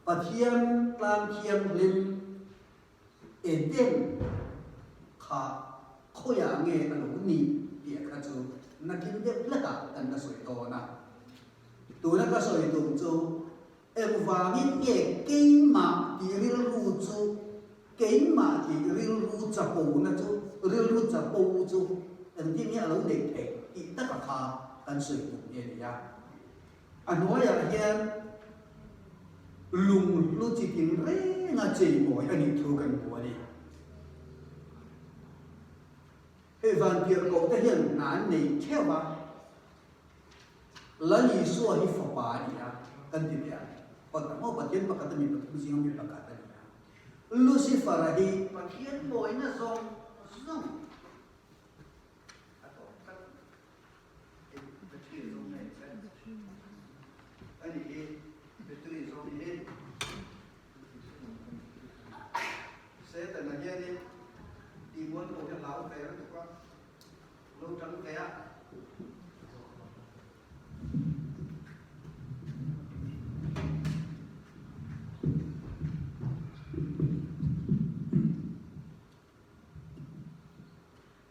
Pathian tlang thianghlim Eden kha khawiah nge a lo nih tih kha chu nakin deuh hlekah kan la sawi dawn a. Tuna ka sawi tum chu engvangin nge keimah tih rilru chu keimah tih rilru chapona chu rilru chapo chu engtin nge a lo neih theih tih taka kha kan sawi tum nge ni a. A hnuaiah hian lunghlu chi tin renga cheimawi a nih thu kan hmu a ni. Hei vantirhkoh te hian hna an nei theuh a, Lal Isua hi fapa a ni a, kan ti teh ang. Hawt ang aw, Pathian pakhat a mi pathum zinga mi pakhat a ni a. Lucifer-a hi Pathian mawina zawng zawng a tawp tlat.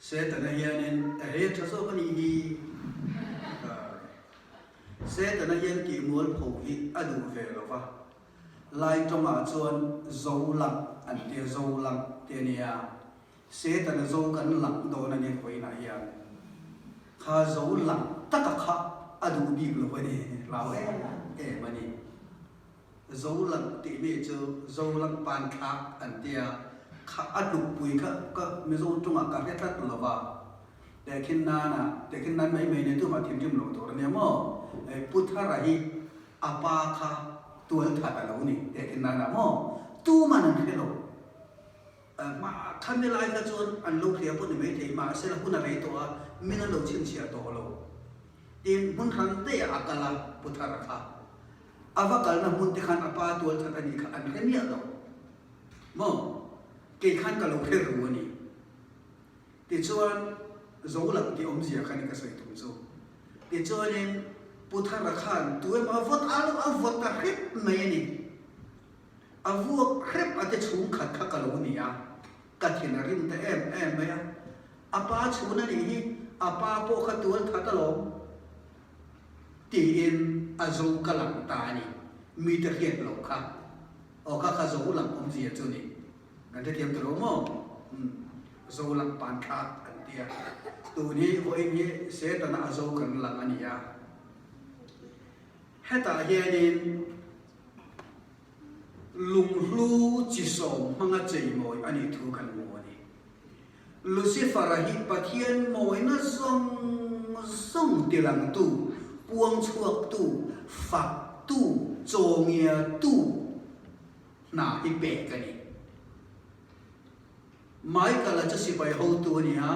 Setana hianin a he tha zawk a nih hi. Setana hian tihmualpho hi a duh ve lo va, Lai tawngah chuan zo lang an tia zo lang te a nia. Setana zo kan lang dawn a ni vawiinah hian kha zo lang taka kha a duh bik lo a ni, hlau em em a ni. Zo lang tih mi chu Zo lang pan thlak an tia, kha a hnukpui kha ka Mizo tawngah ka hre tlat lo va. Tehkhin nana, tehkhin nan mai mai nen tumah thinrim loh tur a nia maw? Pu Thara hi a pa kha tual that a lo ni tehkhin nana maw? Tuman an hre lo. Hma khami lai kha chuan an lo hria pawh ni maithei, mahse la hun a rei tawh a, min an lo chhinchhiah tawh lo. Tin, hmun hran daih ah a kal a, Pu Thara kha. A va kalna hmun te khan a pa tual that a nih kha an hre miah lo. Maw? Kei khan ka lo hre ru a ni. Tichuan, zo lang tih awmzia kha ni ka sawi tum chu. Tichuanin, Pu Thara khan tu emaw a vawt a lo a vawt ta hrep mai a ni. A vuak hrep a te chhungkhat kha ka lo ni a, ka thin a rim ta em em mai a. A pa chhun a nih hi, a pa pawh kha tual that alawm tiin a zo ka lang ta a ni. Mite hriat loh kha. Aw kha kha zo lang awmzia chu ni. Kan hrethiam ta lo maw? Umm, zo lang pan thlak an ti a. Tun hi vawiin hi Setana a zo kan lang a ni a. Hetah hianin lunghlu chi sawm hmanga cheimawi a nih thu kan hmu a ni. Lucifer-a hi Pathian mawina zawng zawng tilangtu, puangchhuaktu, faktu, chawngiatu hna hi pek a ni. Michael-a chu sipai hotu a ni a,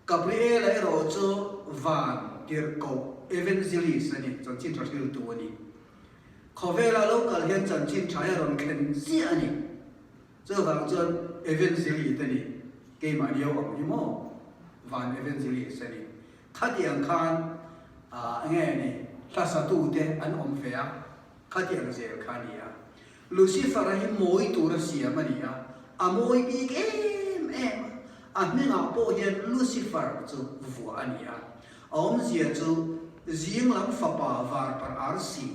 Gabriel-a erawh chu van tirhkoh, evangelist, a ni, chanchin tha hriltu a ni. Khawvela lo kal hian chanchin tha hi a rawn thlen chiah a ni. Chuvang chuan evangelist a ni, keimah lio ang hi maw, van evangelist a ni. Khatiang khan enge ni, hlasatute an awm ve a, khatiang zel kha a ni a. Lucifer-a hi mawi tura siam a ni a, a mawi bik em em a, a hmingah pawh hian Lucifer chu vuah a ni a. A awmzia chu zing lam fapa varpar arsi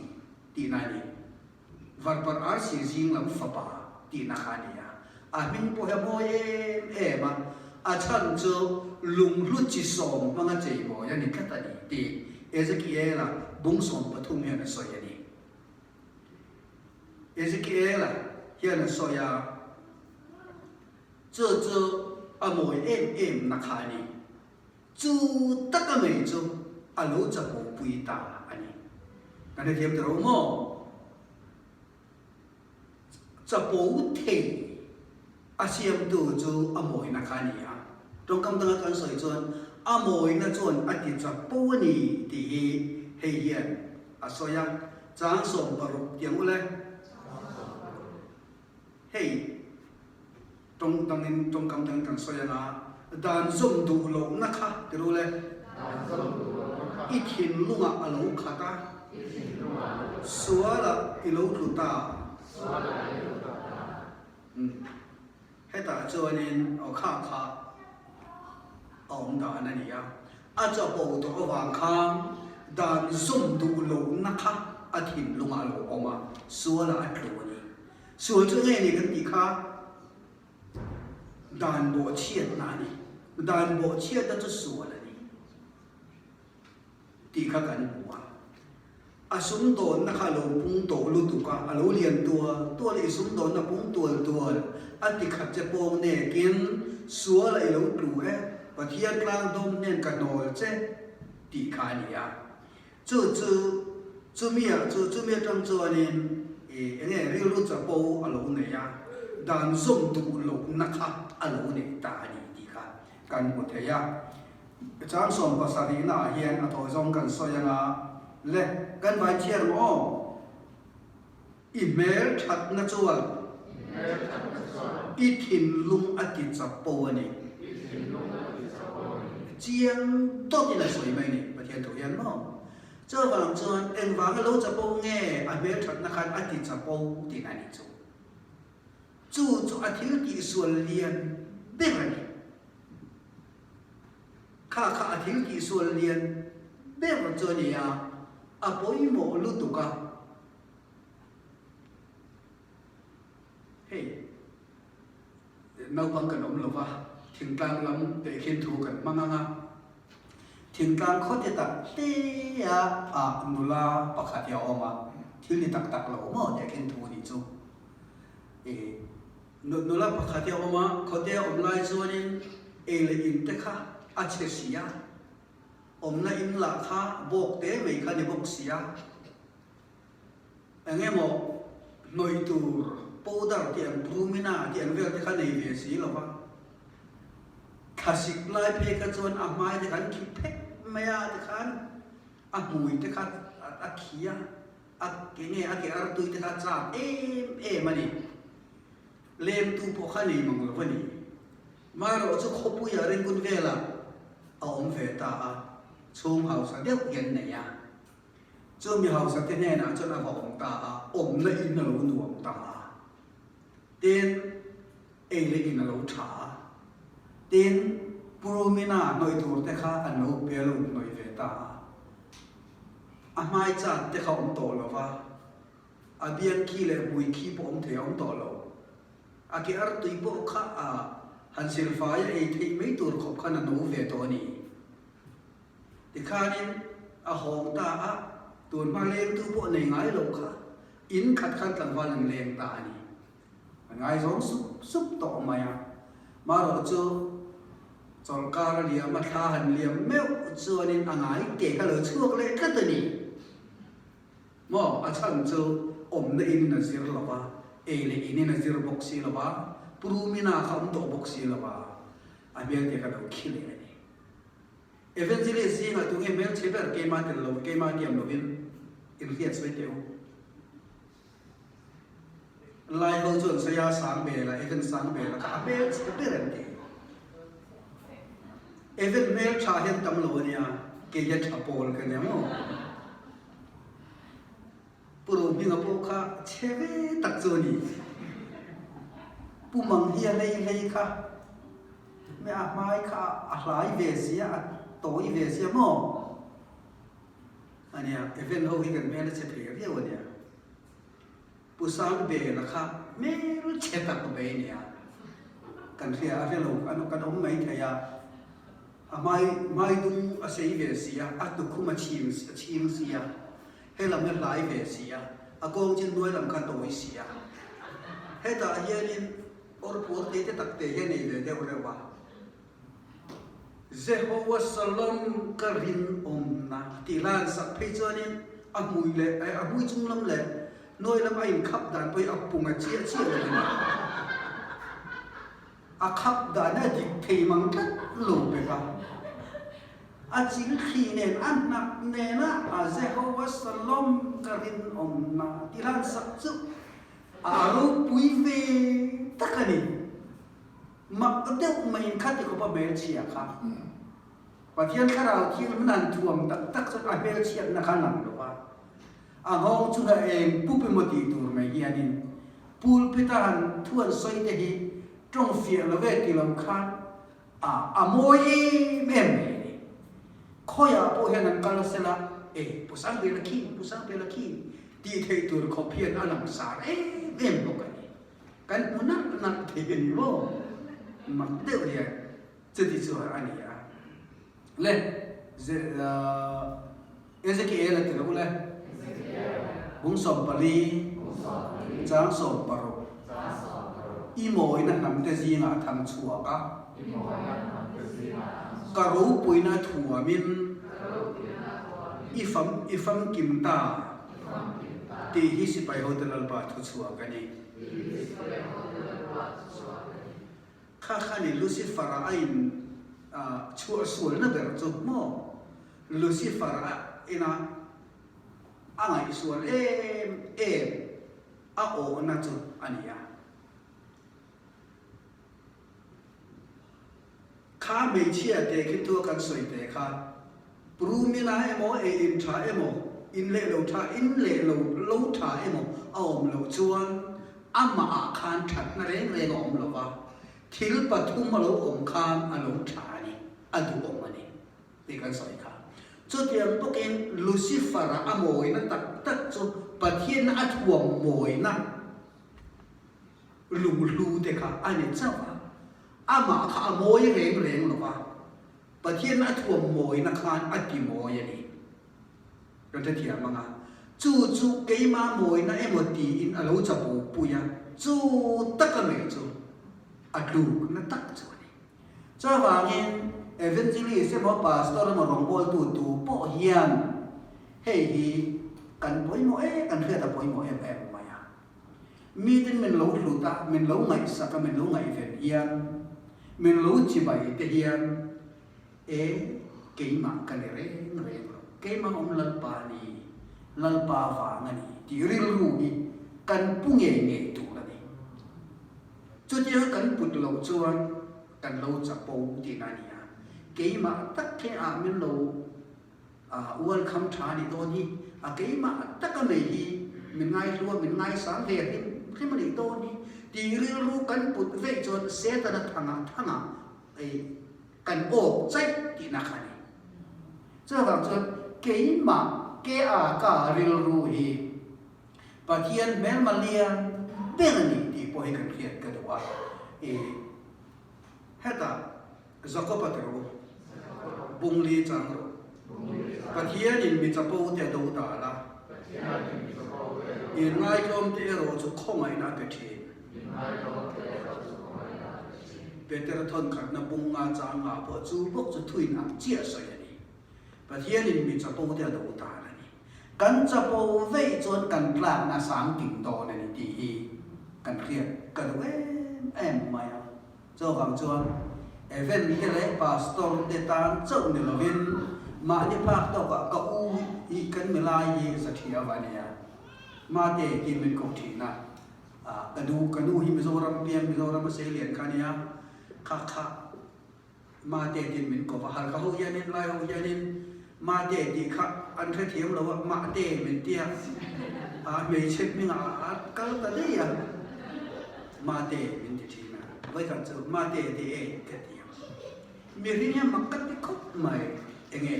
tihna a ni. Varpar arsi zing lam fapa tihna kha a ni a. A hming pawh hi a mawi em em a, a chhan chu lunghlu chi sawm hmanga cheimawi a ni tlat a ni tih Ezekiel-a bung 13 hian a sawi a ni. Ezekiela hian a sawi a, Chu chu a mawi em em na kha a ni. Chu taka mai chu a lo chapo pui ta a ni. Kan hrethiam ta ro maw? Chapo thei a siamtu chu a mawina kha a ni a. Tawngkam danga kan sawi chuan a mawina chuan a ti chapo a ni tih hi hei hian a sawi a. Chang 16 tiang ule. Hei tawng dangin tawngkam dangin kan sawi anga dan zawm duh lohna kha ti ru le. I thinlungah a lo khat a. Sualah i lo tlu ta. Umm hetah chuanin aw kha kha a awm dan a ni a, a chapo tawh avang khan dan zawm duh lohna kha a thinlungah a lo awm a, sualah a tlu a ni. Sual chu nge ni kan tih kha dan bawhchhiatna a ni, dan bawhchhiatna chu sual a ni. Tih kha kan hmu a. A sumdawnna kha a lo pung tawh lutuk a, a lo lian tual tual a, i sumdawnna pung tual tual a ti khat che pawng nekin sual a i lo tlu e, Pathian tlang dawm hnen ka hnawl che tih kha a ni a. Chu chu chumia chu chumi atang chuanin i enge rilru chapo a lo nei a, dan zawm duh lohna kha a lo nei ta a ni tih kha kan hmu thei a. Chang 70 ah hian a thawi zawng kan sawi anga le kan vai chhiar maw aw? I hmel thatna chuan i thinlung a ti chapo a ni. Chiang dawtin a sawi mai ni Pathian thu hian maw? Chuvang chuan engvanga lo chapo nge a hmel thatna khan a ti chapo tihna a nih chu. Chu chu a thil tihsual lian ber a ni. Kha kha a thil tihsual lian ber chu a ni a, a pawimawh lutuk a. Hei, naupang kan awm lo va, thingtlang lam tehkhin thu kan hmang ang a. Thingtlang khawte tak hle a nula pakhat hi a awm a, thil ni tak tak lo maw tehkhin thu nih chu. Nula pakhat hi a awm a, khawte a awm lai chuanin ei leh in te kha. a chhe si a, awmna in lah kha bawk te mai kha ni bawk si a, eng emaw hnawih tur powder tih ang Brumina tih ang vel te kha nei ve si lo va, thlasik lai phei kha chuan a hmai te khan khi phek mai a tikhan a hmui te kha a khi a, a ke nge a ke artui te kha a chak em em a ni. Lengtu pawh kha nei mang lo a ni. Marawh chu khawpuia ringun velah a awm ve ta a, chhung hausa deuh hi an nei a. Chu mi hausa te hnenah chuan a va awm ta a, awmna in a lo nuam ta a. Tin, ei leh in a lo tha a. Tin, Purumina hnawih tur te kha an lo pe a lo hnawih ve ta a. A hmai chat te kha awm tawh lo va. A biang khi leh hmui khi pawh awm thei a awm tawh lo. A ke artui pawh kha a han silfai a ei theih mai tur khawp khan a no ve tawh a ni. Tikhanin a hawng ta a, tun hma lengtu pawh nei ngai lo kha in khat khan tlangval an leng ta a ni. A ngaizawng sup sup tawh mai a. Marawh chu chawlhkar a liam a, thla han liam meuh chuanin a ngai te kha lo chhuak leh tlat a ni. Maw, a chhan chu awmna in a zir lo va, ei leh in in a zir bawk si lo va, Purumina kha awm tawh bawk si lo va, a hmel te kha lo khi leh a ni. Evangelist zingah tunge hmelchhe ber keimah tel lo, keimah tiam lovin inhriat sawi teh u. Lai ho chuan sawi a, Sangbela, Evan Sangbela kha a hmelchhe ber an ti. Evan hmeltha hian tam lo a nia, kei hian tha pawl ka nia maw. Pu Rohminga pawh kha chhe ve tak chu a ni. Pu Manghia hlei hlei kha me a hmai kha a hlai ve sia, a tawi ve sia maw? A nia, event ho hi kan hmel a chhe thei riau a nia. Pu Sangbela kha hmel chhe tak mai a nia. Kan hria a hre lo kan awm mai thei a. A hmai hmai dung a sei ve si a, a tukhum a chhim a chhing si a, he lam hi hlai ve si a, a kawng chin hnuai lam kha tawi si a. Hetah hianin awr puar te te tak te hi a nei ve deuh reuh a. Jehovah Shalom ka rinawmna tih hla an sak phei chuanin a hmui leh a hmui chung lam leh hnuai lam a inkhap dan pawh hi a pung a chiah chiah lo a ni. A khap dan a dik thei mang tlat lo pek a. A chil thli nen a hnak nena a Jehovah Shalom ka rinawmna tih hla an sak chu a ropui ve tak a ni. Mak deuh maiin khati khawpa hmelchhia kha Pathian thlarau thil hmun han thuam tak tak chuan a hmelchhiatna kha lang lo va, a nghawng chunga eng pup emaw tih tur mai hianin pulpit-a han thu an sawi te hi tawng fiah lo ve ti lo khan a a mawi em em mai a ni. Khawiah pawh hian an kal sela, E, Pu Sangbela khi, Pu Sangbela khi tih theih tur khawp hian a langsar em em bawk a ni. Kan hmu nalh nalh thei a ni maw? Mak deuh hian chuti chuan a ni a. Le, Ezekiel a ti lo le. Bung 14, chang 16. I mawina hnamte zingah a thang chhuak a. Ka ropuina thuamin i famkim ta. Tih hi sipai hote Lalpa thu chhuak a ni. Kha kha ni Lucifer-a a in chhuah sualna ber chu maw? Lucifer-a ina a ngaihsual em em a awhna chu a ni a. Kha hmeichhia te khi thua kan sawi te kha Prumina emaw ei in tha emaw in leh lo tha in leh lo lo tha emaw a awm loh chuan amah ah khan thatna reng reng a awm lo va, thil pathum a lo awm khan a lo tha a ni, a duhawm a ni tih kan sawi kha. Chutiang bawkin Lucifer-a a mawina tak tak chu Pathianna a thuam mawina Lunghlu te kha a ni chauh a, amah kha a mawi reng reng lo va, Pathian a thuam mawina khan a ti mawi a ni. Kan hrethiam ang a, chu chu keimah mawina emaw tiin a lo chapo pui a, chu taka mai chu a tlukna tak chu a ni. Chuvangin. Evangelist emaw Pastor emaw rawngbawltu tu pawh hian hei hi kan pawimawh em, kan hriat a pawimawh em em mai a. Miten min lo hlut a, min lo ngaihsak a, min lo ngaihven hian, min lo chibai te hian e keimah ka ni reng reng lo, keimah awm Lalpa a ni, Lalpa vang a ni tih rilru hi kan pu ngei ngei tur a ni. Chutia kan put loh chuan kan lo chapo tihna a ni a, keimah tak hi ah min lo welcome tha a nih dawn hi, a keimah taka mai hi min ngaihlu a, min ngaisang ve hrim hrim a nih dawn hi tih rilru kan put veih chuan Setana thangah thangah kan awk chaih tihna kha a ni. Chuvang chuan keimah ke a ka rilru hi Pathian hmelma lian ber a ni tih pawh hi kan hriat ka duh a. I hetah Jakob-a ti rawh u, bungli chang rawh. Pathianin mi chapo te a do dal a, inngaihtlawm te erawh chu khawngaihna a pe thin. Peter thawnkhatna bung nga chang nga pawh chu bawk chu thuin ang chiah sawi a ni. Pathianin mi chapo te a do dal a ni. Kan chapo veih chuan kan tlakna sang ting dawn a ni tih hi kan hriat ka duh em em mai a. Chuvang chuan Evan te leh Pastor te tan chauh ni lovin mahni phak tawkah ka u hi kan milai hi za thia va nia. Mate tiin min koh thin a. Ka nu ka nu hi Mizoram piang Mizoram a seilian kha nia. Kha kha Mate tiin min ko va, Halkha ho hianin, Lai ho hianin Mate tih kha an hrethiam lo a, Mahte min tia a hmeichhe hmingah a kal ta daih a, Mate min ti thin a, vawikhat chu Mate ti e ka ti a, mihring hian mak ka ti khawp mai, enge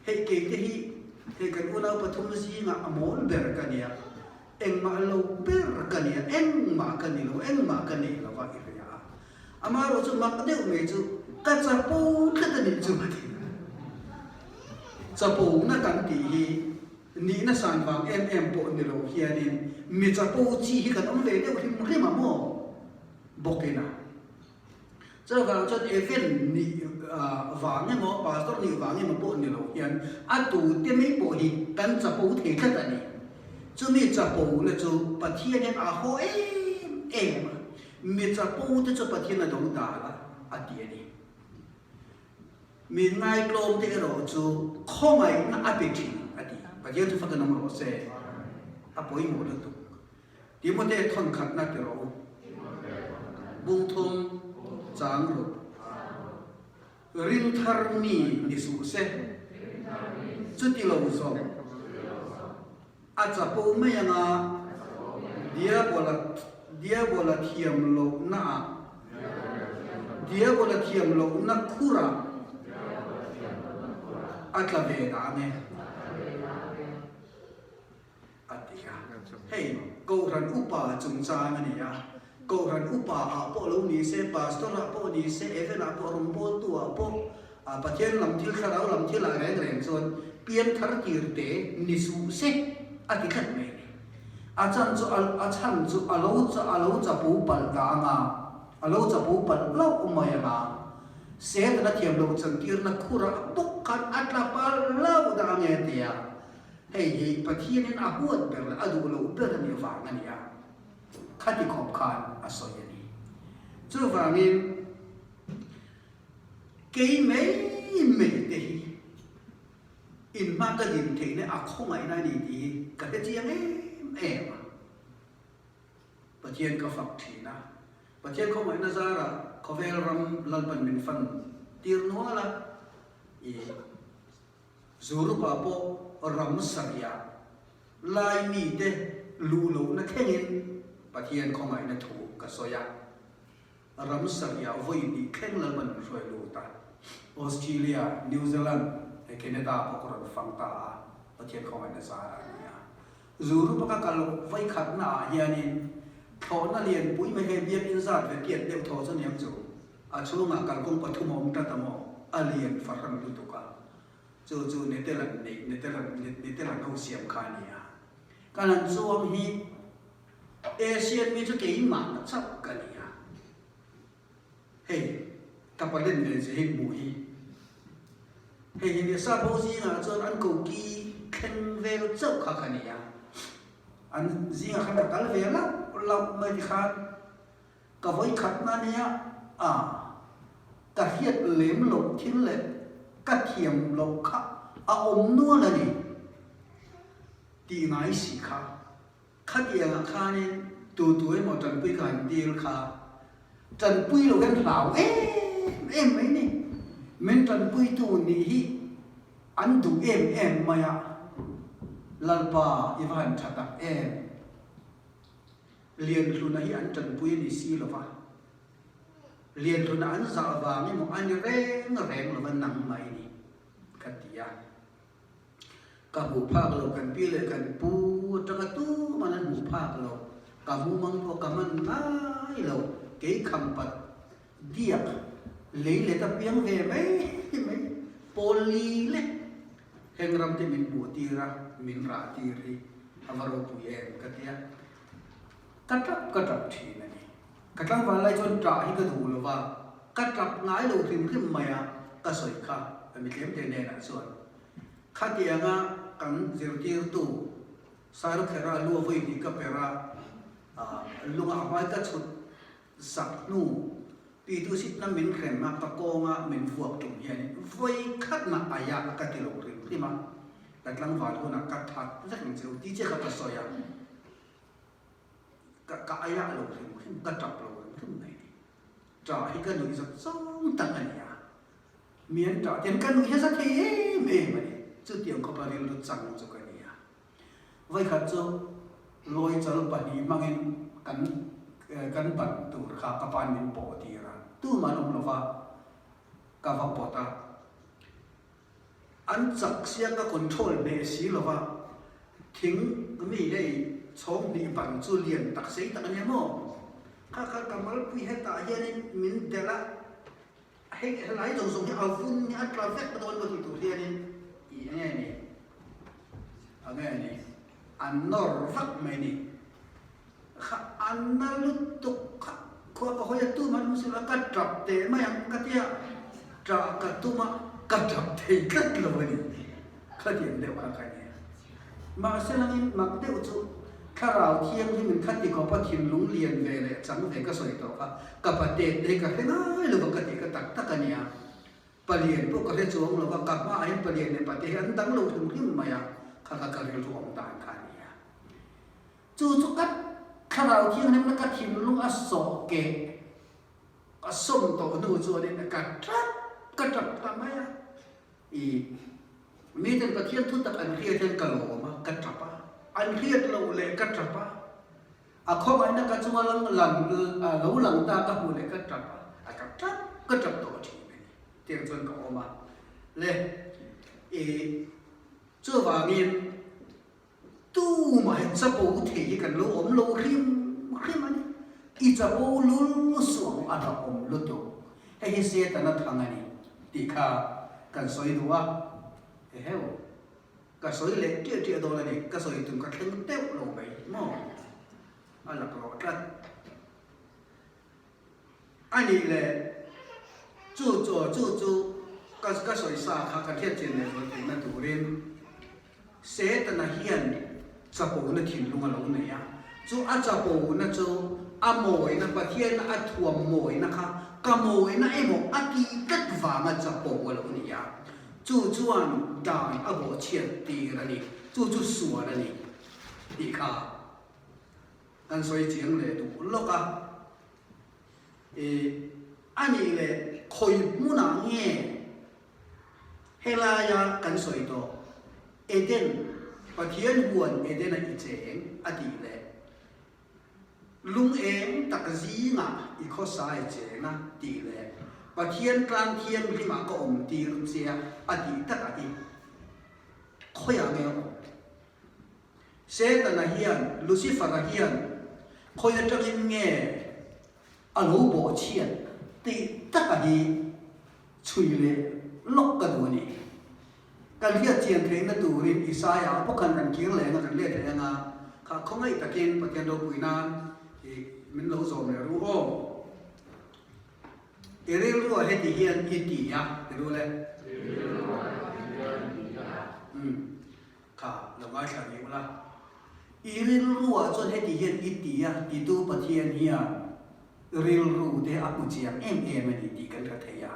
hei kei te hi hei kan unau pathum zingah a mawl ber ka nia, engmah lo ber ka nia, engmah ka ni lo, engmah ka nei lo va i hria a. Amaherawh chu mak deuh mai chu ka chapo tlat a nih chu a ti. Chapona kan tih hi nihna san vang em em pawh ni lo hianin mi chapo chi hi kan awm ve deuh hrim hrim a maw bawkin a. Chuvang chuan event nih vang emaw pastor nih vang emaw pawh ni lo hian a tute mai pawh hi kan chapo thei tlat a ni. Chumi chapona chu Pathian hian a haw em em a. Mi chapo te chu Pathian a do dal a, a ti a ni. Mi ngaitlawm te erawh chu khawngaihna a pe thin, a ti. Pathian chu fak in awm rawh se. A pawimawh lutuk. Timote thawn khatna ti rawh u. Bungthum chang ruk. Ring thar mi ni suh se. Chuti lo zawk. A chapo mai anga Diabola Diabola thiam lohna ah Diabola thiam lohna khur ah a tla ve dah ang e a ti a. Hei Kohhran upa chungchang a ni a, Kohhran upa ah pawh lo ni se, Pastor ah pawh ni se, Evan ah pawh, rawngbawltu ah pawh, Pathian lam thil, thlarau lam thil ah reng reng chuan pianthar tir te ni suh se a ti tlat mai a ni. A chan chu a chhan chu a lo a lo chapo palh ta anga, a lo chapo palh hlauh mai anga, Setana thiam lo chantirna khurah bawk khan a tla palh hlauh dah ange tia hei hi Pathianin a huat ber leh a duh loh ber a nih vang a ni a, khati khawp khan a sawi a ni. Chuvangin. Kei mai mai te hi in hma ka din theihna a khawngaihna a ni tih hi ka hre chiang em em a. Pathian ka fak thin a, Pathian khawngaihna zarah khawvel ram Lalpan min fan tir nual a, i Zurupa pawh ram sarih lai mite luh lohna thlengin Pathian khawngaihna thu ka sawi a. Ram sarih vawi hnih thleng Lalpan min hruai lut a, Australia, New Zealand leh Canada pawh ka rawn fang ta a, Pathian khawngaihna zar a ni a. Zurupa ka kal vawi khatna ah hianin thlawhna lianpui mai hei biakinn zat ve tiat deuh thaw chu niang chu, a chhungah kalkawng pathum a awm tlat a maw, a lian fahran lutuk a, chu chu Netelan neih Netelan Netelan ho siam kha a ni a. Kan han chuang hi Asian mi chu keimah chauh ka ni a, hei Ka palen ve che hi hmuh hi. Hei hi nia sap ho zingah chuan an koki thleng vel chauh kha ka ni a. An zingah khan ka kal ve lauh lauh mai tikhan ka vawi khatna nia a ka hriat lem loh thil leh ka thiam loh kha a awm nual a ni tih ngai si kha. Khatiangah khanin tu tu emaw tanpui ka han dil kha tanpui lo hian hlau em em mai ni. Min tanpuitu nih hi an duh em em mai a, Lalpa i va han tha tak em. Lianhluna hi an tanpui a ni si lo va, Lianhluna an zah vang emaw a ni reng reng lo va nang mai ni ka ti a. Ka hmuh phak lo, kan pi leh kan pu atanga tuman an hmuh phak lo, ka mumang pawh ka hman ngai lo, kei kham pat diak lei let a piang ve mai mai, pawl li lek heng ram te min hmuh tir a, min rah tir hi a va ropui em ka ti a, ka tap ka tap thin a ni. Ka tlangval lai chuan tah hi ka duh lo va, ka tap ngai lo hrim hrim mai a, ka sawi kha mi tlemte hnenah chuan. Khatianga kan zirtirtu Sairawkhera lu a vawi hnih ka per a, lunga a hmai ka chhut sak hnu pitu sitna min hrem a, ka kawnga min vuak tum hianin vawi khatna aia ka ti lo hrim hrim a, ka tlangval hunah ka that vek ang che u ti che kha ka sawi a, ka ka aia lo hrim hrim, ka tap lo hrim hrim mai a ni. Tah hi ka nuih zat zawng tak a ni a. Mi an ṭah ten ka nuih nasa thei em em a ni. Chutiang khawpa rilru chang chu ka ni a. Vawikhat chu lawi chal pahnih hmangin kan kan ban tur kha ka pa'n min pawh tir a. Tumah an awm lo va, ka va pawt a. An chak sia ka control hneh si lo va, thing mi hei chhawng hnih ban chu lian tak sei tak a nia maw? Kha kha ka malpui hetah hianin min delh a. Hei helai zawng zawng hi a vun hi a tla vek dawn maw tih tur hianin i enge ni enge ni an nawr vak mai ni kha an na lutuk kha khua ka hawi a tum an hmu silo a ka tap teh mai ang ka tia tah ka tum a ka tap thei tlat lo a ni khatiang deuh kha ka nia mahse langin mak deuh chu Thlarau Thianghlimin kha ti khawpa thinlung lian ve leh chang ve ka sawi tawh kha, ka patet te hi ka hre ngai lo va ka tih ka tak tak a nia. Palian pawh ka hre chuang lo va, ka hmaah hian palian leh pate hi an dang lo hrim hrim mai a, kha kha ka rilru awm dan kha a nia. Chu chu ka Thlarau Thianghlimna ka thinlung a sawh keh ka sawm tawh hnu chuanin ka tap ka tap ta mai a. I miten Pathian thu tak an hriat hian ka lawm a, ka tap a. An hriat loh leh ka tap a. A khawngaihna ka chunga lang lang lo lang ta ka hmuh leh ka tap a. A tap tap ka tap tawh thin a ni. Tiang chuan ka awm a. Le i chuvangin tumah hi chapo thei hi kan lo awm lo hrim hrim a ni. I chapo lul suang a la awm lutuk. Hei hi Setana thang a ni tih kha kan sawi duh a. Eheu, ka sawi leh ṭiah ṭiah dawn a ni. Ka sawi tum ka thleng deuh lo mai maw? A laklawh tlat. A nih leh chu chu chu chu ka ka sawi sa kha ka hriat chian leh zual theihna turin Setana hian chapona thinlung a lo nei a, chu a chapona chu a mawina Pathiana a thuam mawina kha ka mawina emaw a tih tlat vanga chapo a lo ni a, chu chuan dan a bawhchhiat tir a ni, chu chu sual a ni tih kha. Kan sawi chiang leh duh lawk a, i a nih leh khawi hmunah nge helaia kan sawi tawh Eden, Pathian huan Edena i cheng a tih leh lung eng tak zingah i khawsai cheng a tih leh Pathian tlang thianghlimah ka awm tir che a a tih takah hi khawiah nge a awm? Setana hian, Lucifer-a hian khawi atangin nge a lo bawhchhiat tih taka hi chhui leh lawk ka duh a ni. Kan hriat chian theihna turin Isaia pawh khan kan kir leh anga kan let leh anga, kha khawngaih takin Pathian ropui nan i min lo zawm leh ru aw. I rilruah heti hian i ti a, ti ru le. I rilruah heti hian i ti a. Umm, kha lo ngaithla rih ula. I rilruah chuan heti hian i ti a, titu Pathian hian rilru te a hmu chiang em em a ni tih kan hre thei a.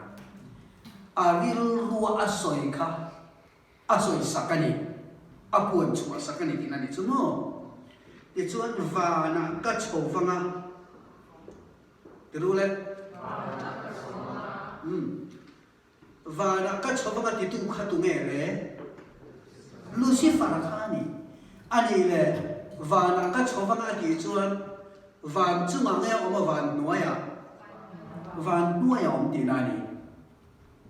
A rilrua a sawi kha a sawi sak a ni, a puan chhuah sak a ni tihna a ni chu maw? Tichuan vanah ka chho vang a, ti ru le. Vanah ka chho vang a. Umm. Vanah ka chho vang a titu kha tunge le? Lucifer-a kha a ni. A nih le, vanah ka chho vang a tih chuan van chungah nge a awm a van hnuaiah? Van hnuaiah a awm tihna a ni.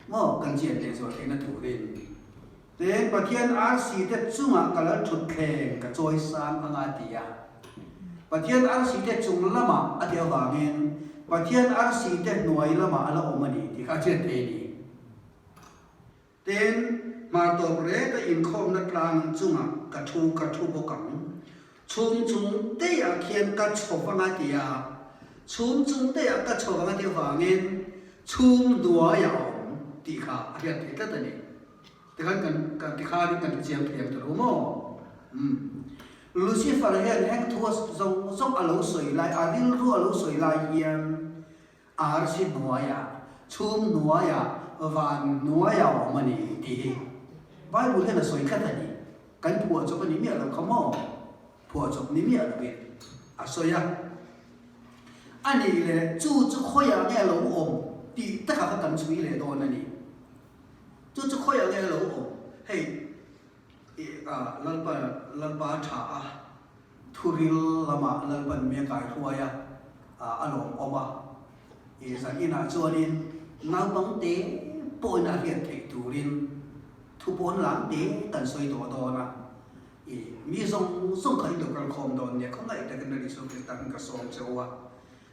Maw kan chian leh zual theihna turin Tin, Pathian arsi te chungah ka lal thutthleng ka chawi sang anga a ti a. Pathian arsi te chung lamah a ti avangin Pathian arsi te hnuai lamah a la awm a ni tih kha a chian thei a ni. Tin, hmar tawp reta inkhawmna tlang chungah ka thu ka thu bawk ang. Chhum chung teiah khian ka chho vang a ti a, chhum chung teiah ka chho vang a tih avangin chhum hnuai a awm tih kha a hriat theih tlat a ni. Tikhan kan kan tikhanin kan hrechiang thei ang ta lo maw? Umm. Lucifer hian heng thu zawng zawng a lo sawi lai, a rilru a lo sawi lai hian Arsi hnuaiah, chhum hnuaiah, van hnuaiah a awm a ni tih hi Bible hian a sawi tlat a ni. Kan phuahchawp a ni miah lo kha maw? Phuahchawp ni miah loin a sawi a. A nih leh chu chu khawiah nge a lo awm tih takah kha kan chhui leh dawn a ni. Chu chu khawiah nge a lo awm? Hei Lalpa Lalpa tha a. Thuril lamah Lalpan mi a kaihruai a, a lawmawm a. I zan inah chuanin naupang te pawhin a hriat theih turin thupawn lang te kan sawi tawh dawn a. I mi zawng zawng kha i lo kal khawm dawn nia, khawngaih takin Lal Isua Krista khan ka sawm che u a.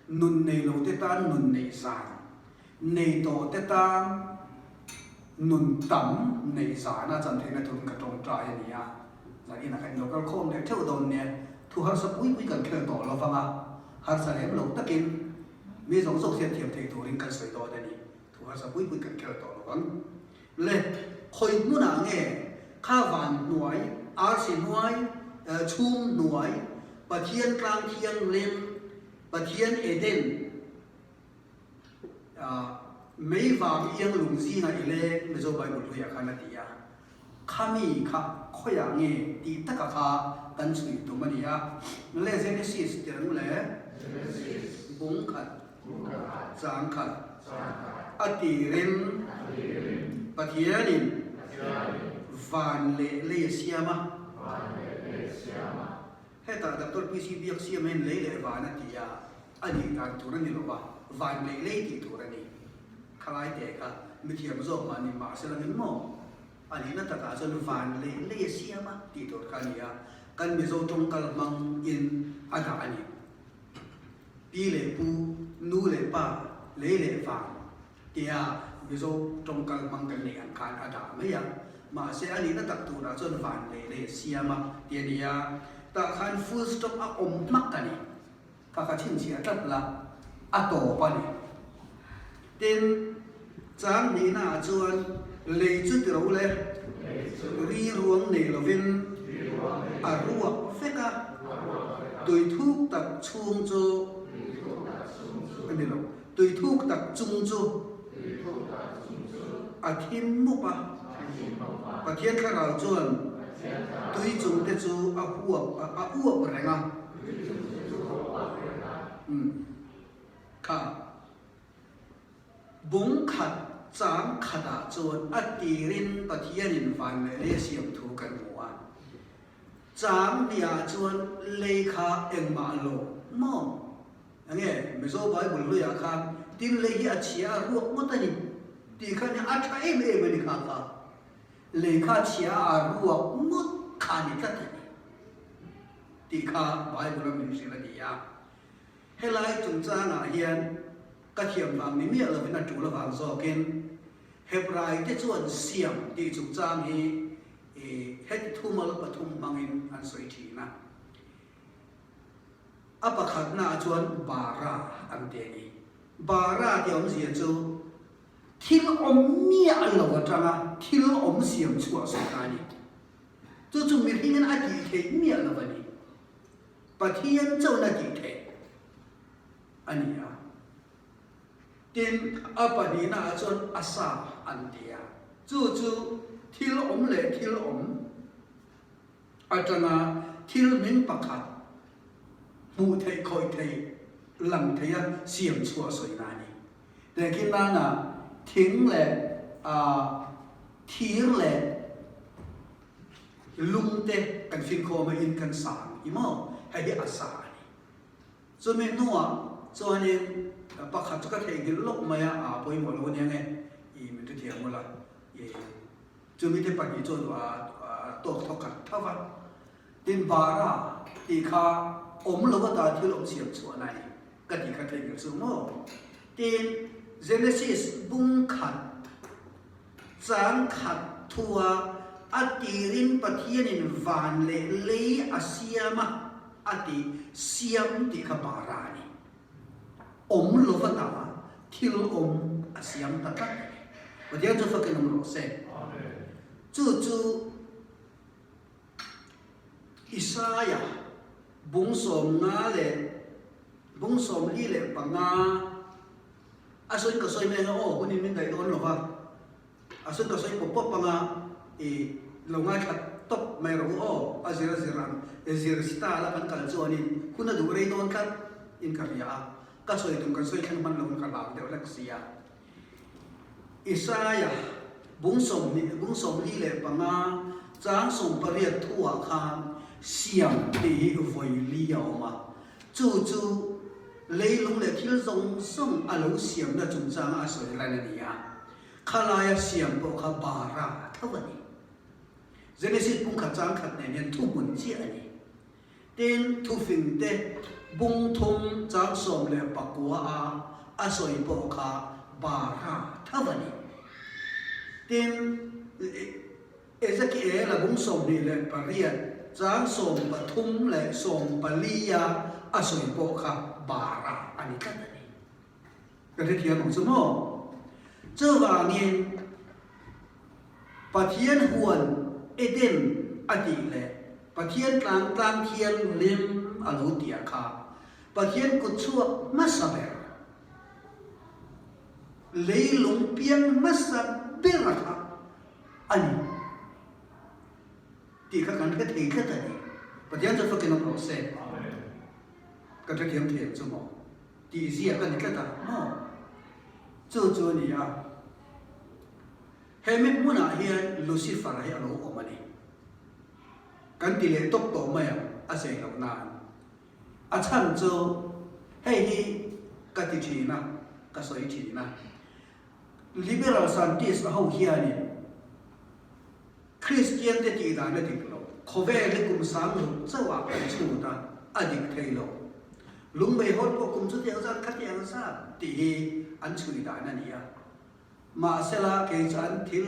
Nun nei lo te tan nun neih zan, nei tawh te tan nun tam neih zana chan theihna turin ka tawngtai a ni a. Zaninah kan inlo kal khawm leh theuh dawn nia, thu harsa pui pui kan khel tawh lo vang a, harsa lem lo takin mi zawng zawng hriat thiam thei turin kan sawi dawn a ni. Thu harsa pui pui kan khel tawh lo vang. Le, khawi hmunah nge kha van hnuai, arsi hnuai, chhum hnuai, Pathian tlang thianghlim, Pathian Eden, mei vang iang lung zingah i leng Mizo Bible hluiah khan a ti a. Khami kha khawiah nge tih taka kha kan chhui tum a ni a. Le Genesis ti reng le? Bung khat, chang khat, a tirin Pathianin van leh lei a siam a. Hetah Doctor PC Biaksiam hian lei leh van a ti a, a nih dan tur a ni lo va, van leh lei tih tur a ni. Khalai te kha mithiam zawk mah ni mah se langin maw? A nihna takah chuan van leh lei a siam a tih tur kha a ni a, kan Mizo tawngkal hmang in a dah a ni. Pi leh pu, nu leh pa, lei leh van tia Mizo tawngkal hmang kan neih ang khan a dah mai a. Mahse a nihna tak turah chuan van leh lei a siam a tih a ni a, tah khan full stop a awm hmak a ni. Kha kha chhinchhiah tlat la, a tawp a ni. Tin, chang hnihnaah chuan lei chu ti ro le, ri ruang nei lovin a ruak vek a, tui thuk tak chhung chu a ni lo, tui thuk tak chung chu a thim mup a. Pathian thlarau chuan tui chung te chu a huap a uap reng a. Kha bung khat chang khatah chuan a tirin Pathianin van leh lei a siam thu kan hmu a. Chang hniah chuan lei kha engmah lo maw? Enge Mizo Bible hluiah khan tin lei hi a chhia a ruak ngawt a ni tih kha nia a tha em em a ni kha kha. Lei kha a chhia a ruak ngawt kha a ni tlat a ni. Tih kha Bible a min hrilh a ni a. Helai chungchangah hian ka thiam vang ni miah lovin a tul avang zawkin Hebrai te chuan siam tih chungchang hi heti thumal pathum hmangin an sawi thin a. A pakhatnaah chuan bara an ti a ni. Bara tih awmzia chu. Thil awm miah lo atanga thil awm siam chhuah sawi a ni. Chu chu mihringin a tih theih miah lo a ni. Pathian chauhin a tih theih a ni a. Tin, a pahnihnaah chuan a sa an ti a. Chu chu thil awm leh thil awm atanga thil hming pakhat hmuh theih, khawih theih, lang theiha siam chhuah sawina a ni. Tehkhin nana thing leh thir leh lung te kan finkhawm a in kan sang i maw? Hei hi a sa a ni. Chumi hnuah chuanin pakhat chu ka theihnghilh lawk mai a, a pawimawh lo ania nge i min hrethiam ula i chumi te pahnih chuan a tawk thawk khat tho va. Tin bara tih kha awm lo ata thil awm siam chhuahna a ni. Ka ti kha theihnghilh chu maw? Tin, Genesis bung khat chang khat thua a tirin Pathianin van leh lei a siam a, a ti, siam tih kha bara a ni. Awm lova ta thil awm a siam ta tlat a ni. Pathian chu fakin awm rawh se. Chu chu. Isaia bung 50 leh bung 45 a sawi ka sawi mai anga aw hunin min daih dawn lo va, a sawi ka sawi pawp pawp anga i lo ngaithla tawp mai rawh u aw, a zir a zir ang zir style a kan kal chuanin hun a duh rei dawn tlat in ka hria a, ka sawi tum kan sawi thleng hman loin ka hlau deuh hlek sia. Isaia bung 20 bung 45 chang 18 thuah khan siam tih hi vawi li a awm a, chu chu leilung leh thil zawng zawng a lo siamna chungchanga a sawi lan a ni a, khalaia siam pawh kha bara tho a ni. Genesis bung khat chang khat nen hian thuhmun chiah a ni. Tin, thufingte bung thum chang 19 a a sawi pawh kha bara tho a ni. Tin, Ezekiel-a bung 28 chang 13 leh 14 a a sawi pawh kha bara a ni tlat a ni. Ka hrethiam ang chu maw? Chuvangin, Pathian huan Eden a tih leh Pathian tlang tlang thianghlim a lo tih ah kha Pathian kut chhuak hmasa ber, leilung piang hmasa ber a kha a ni tih kha kan hre thei tlat a ni. Pathian chu fakin awm rawh se. Ka hrethiam thei ang chu maw? Tih ziak a ni tlat a maw? Chu chu a ni a. He mi hmunah hian Lucifer hi a lo awm a ni. Kan ti leh tawp tawh mai ang a zei loh nan. A chhan chu hei hi ka ti thin a, ka sawi thin a. Liberal scientist ho hianin Kristian te tih dan a dik lo. Khawvel hi kum sang ruk chauh ah kan chhut a, a dik thei lo. Lungmei hawn pawh kum chutiang zat khatiang zat tih hi an chhui dan a ni a. Mahsela kei chu an thil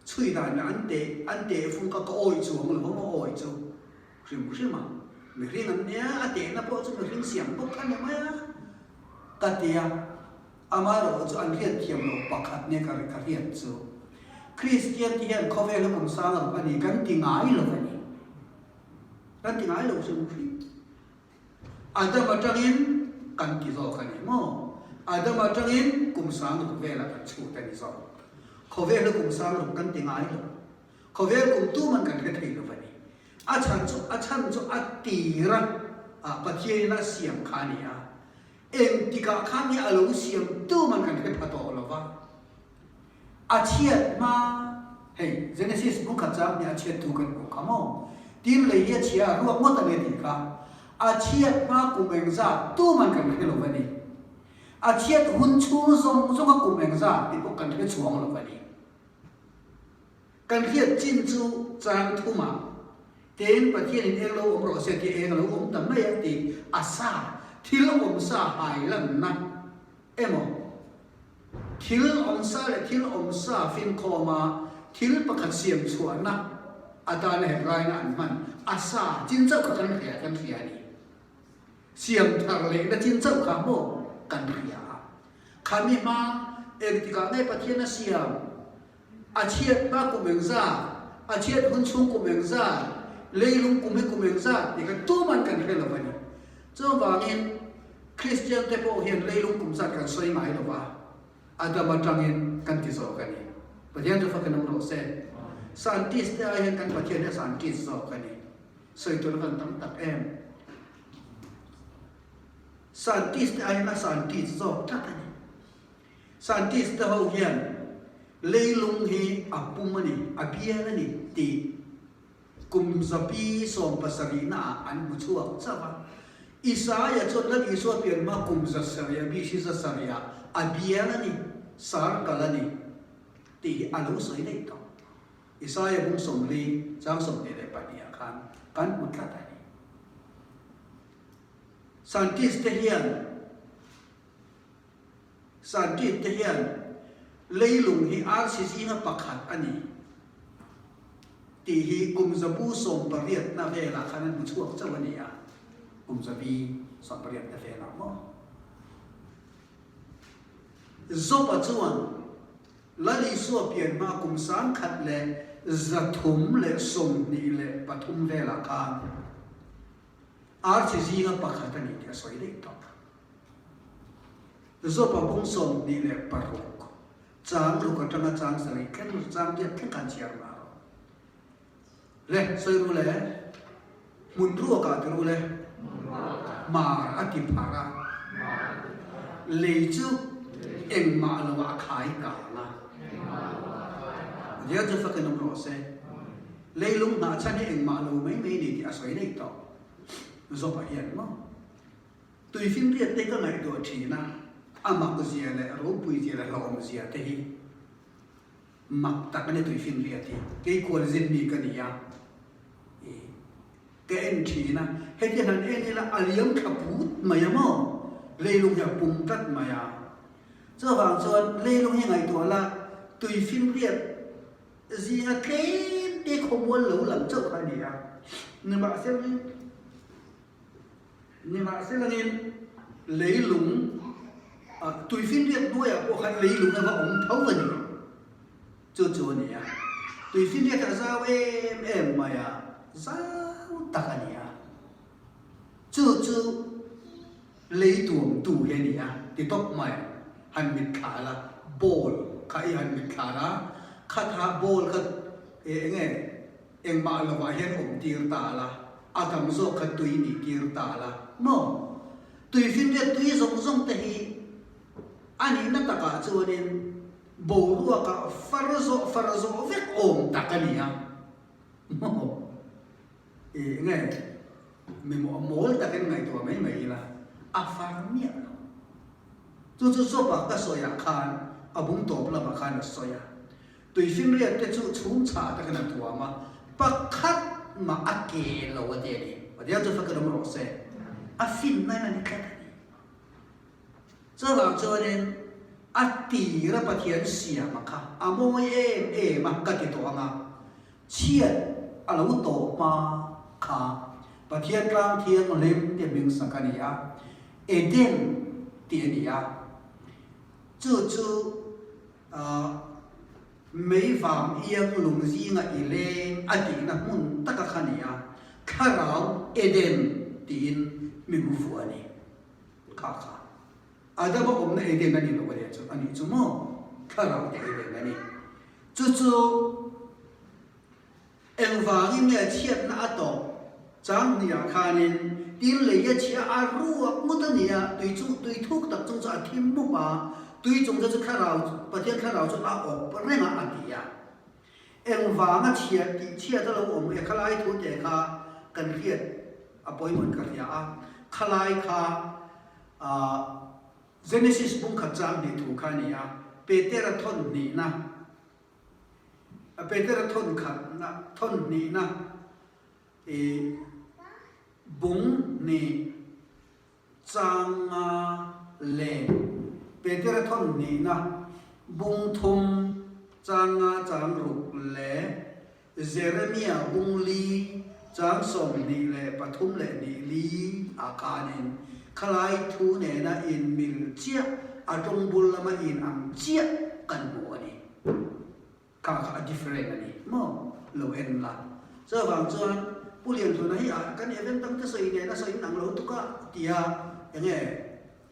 chhui dan leh an teh an teh fung kha ka awih chuang lo a maw awih chu hrim hrim a. Mihring an nia a tehna pawh chu mihring siam bawk kha ni mai a ka ti a. Amaherawh chu an hriat thiam loh pakhat nia ka ka hriat chu Kristian te hian khawvela kum sang ruk a ni kan ti ngai lo a ni. Kan ti ngai lo hrim hrim. Adam atangin kan ti zawk a ni maw? Adam atangin kum sang ruk velah kan chhut a ni zawk. Khawvela kum sang ruk kan ti ngai lo. Khawvel kum tuman kan hre thei lo a ni. A chhan chu a chhan chu a tir a, Pathianin a siam kha a ni a. Engtikah khan nge a lo siam tuman kan hre pha tawh lo va. A chhiat hma, hei Genesis bu khat chang nia a chhiat thu kan hmuh kha maw? Tin lei hi a chhia a ruak ngawt a ni a tih kha. A chhiat hma kum engzat tuman kan hre lo va ni. A chhiat hun chhung zawng zawnga kum engzat tih pawh kan hre chhuang lo va ni. Kan hriat chin chu chang thumah tein Pathianin eng lo awm rawh se tih eng a lo awm ta mai a tih a sa, thil awm sa hai lanna emaw, thil awm sa leh thil awm sa finkhawma thil pakhat siam chhuahna atana Hebraina an hman a sa chin chauh kha kan hria kan hria a ni. Siam thar lehna chin chauh kha maw kan hria a. Khami hma Engtikah nge Pathian a siam? A chhiatna kum engzat? A chhiat hun chhung kum engzat? Leilung kum hi kum engzat? Tih kha tuman kan hre lo a ni. Chuvangin Kristian te pawh hian leilung kum zat kan sawi ngai lo va, Adam atangin kan ti zawk a ni. Pathian chu fakin awm rawh se. Scientist te ai hian kan Pathian hi a scientist zawk a ni. Sawi tur kan tam tak em. Scientist te aiin a scientist zawk tlat a ni. Scientist te ho hian leilung hi a pum a ni, a bial a ni tih kum zapi sawmpasarihna ah an hmu chhuak chauh a. Isaia chuan Lal Isua pian hma kum zasarih a BC zasarih ah a bial a ni, circle a ni tih hi a lo sawi daih tawh. Isaia bung 40 chang 22 ah khan kan hmu tlat a ni. Scientist te hian Scientist te hian leilung hi arsi zinga pakhat a ni tih hi kum zabu sawmpariatna velah khan an hmu chhuak chauh a ni a, kum zabi sawmpariatna velah maw? Job-a chuan Lal Isua pian hma kum 1323 velah khan arsi zinga pakhat a ni tih a sawi daih tawh. Job-a bung 26 chang ruk atanga chang sarih thleng chang riat thleng khan chhiar mah rawh. Le, sawi ru le, hmun ruakah ti ru le, mar a ti phar a, lei chu engmah loah a khai kang a. Pathian chu fakin awm rawh se. Leilung hnah chhan hi engmah lo mai mai ni tih a sawi daih tawh. Job-a hian maw? Tuifinriat te ka ngaihtuah thin a, a mak zia leh ropui zia leh hlauhawm zia te hi. Mak tak a ni tuifinriat hi. Kei kualzin mi ka ni a, i ka en thin a, heti han en ila a liam thla put mai a maw? Leilung hi a pum tlat mai a. Chuvang chuan leilung hi ngaihtuah la, tuifinriat zinga tlem te khawmual lo lang chauh kha a ni a. Nimahsela, Nimahselain leilung tuifinriat hnuaiah pawh khan leilung a va awm tho a ni. Chu chu a ni a. Tuifinriat a zau em em mai a, zau tak a ni a. Chu chu lei tuamtu hi a ni a, ti tawp mai. Han mitthla la, ball kha i han mitthla la, khatha ball kha eng nge? Engmah lovah hian awm tir ta la, a tam zawk kha tui nih tir ta la maw? Tui finriat tui zawng zawng te hi a nihna takah chuanin boruakah far zawh far zawh vek awm tak a ni a maw? Ih nge mi mawl takin ngaihtuah mai mai ila a far miah lo. Chu chu Job-a ka sawiah khan a bung tawp lamah khan a sawi a. Tuifinriat te chu chhum chhah takin a thuam a, pakhat mah a ke lo a ti a ni. Pathian chu fakin awm rawh se. A finna in a ni tlat a ni. Chuvang chuanin a tira Pathian siam a kha a mawi em em a ka ti tawh ang a, chhiat a lo tawh hma kha Pathian tlang thianghlim tia hming sak a ni a, Eden tih a ni a, chu chu Mei vang iang lung zinga i leng a tihna hmun taka kha ni a, Thlarau Eden tiin mi hmu fuh a ni. Kha kha. Adama awmna Eden a ni lo a nia chu, a nih chu maw? Thlarau te Eden a ni. Chu chu Engvangin nge chhiatna a tawp chang hniah khanin tin lei a chhia a ruak ngut a nia, tui chung tui thuk tak chung chu a thim mup a, tui chung te chu thlarau Pathian thlarau chu a awp reng a a ti a. Engvanga chhia tih chhiat a lo awm e khalai thu te kha kan hriat a pawimawhin ka hria a, khalai kha ah Genesis bung khat chang hnih thu kha a ni a, Petera thawn hnihna Petera thawn khatna, thawn hnihna i bung hnih changa leh Petera thawn hnihna bung thum changa chang ruk leh Jeremia bung li chang 23 leh hnih li ah khanin khalai thu nena inmil chiah. a tawng bul lama in ang chiah kan hmu a ni. Kha kha a different a ni maw? Lo en la. Chuvang chuan Pu Lianhluna hi ah kan event dang te sawi nen a sawi in ang lo tuk a tia enge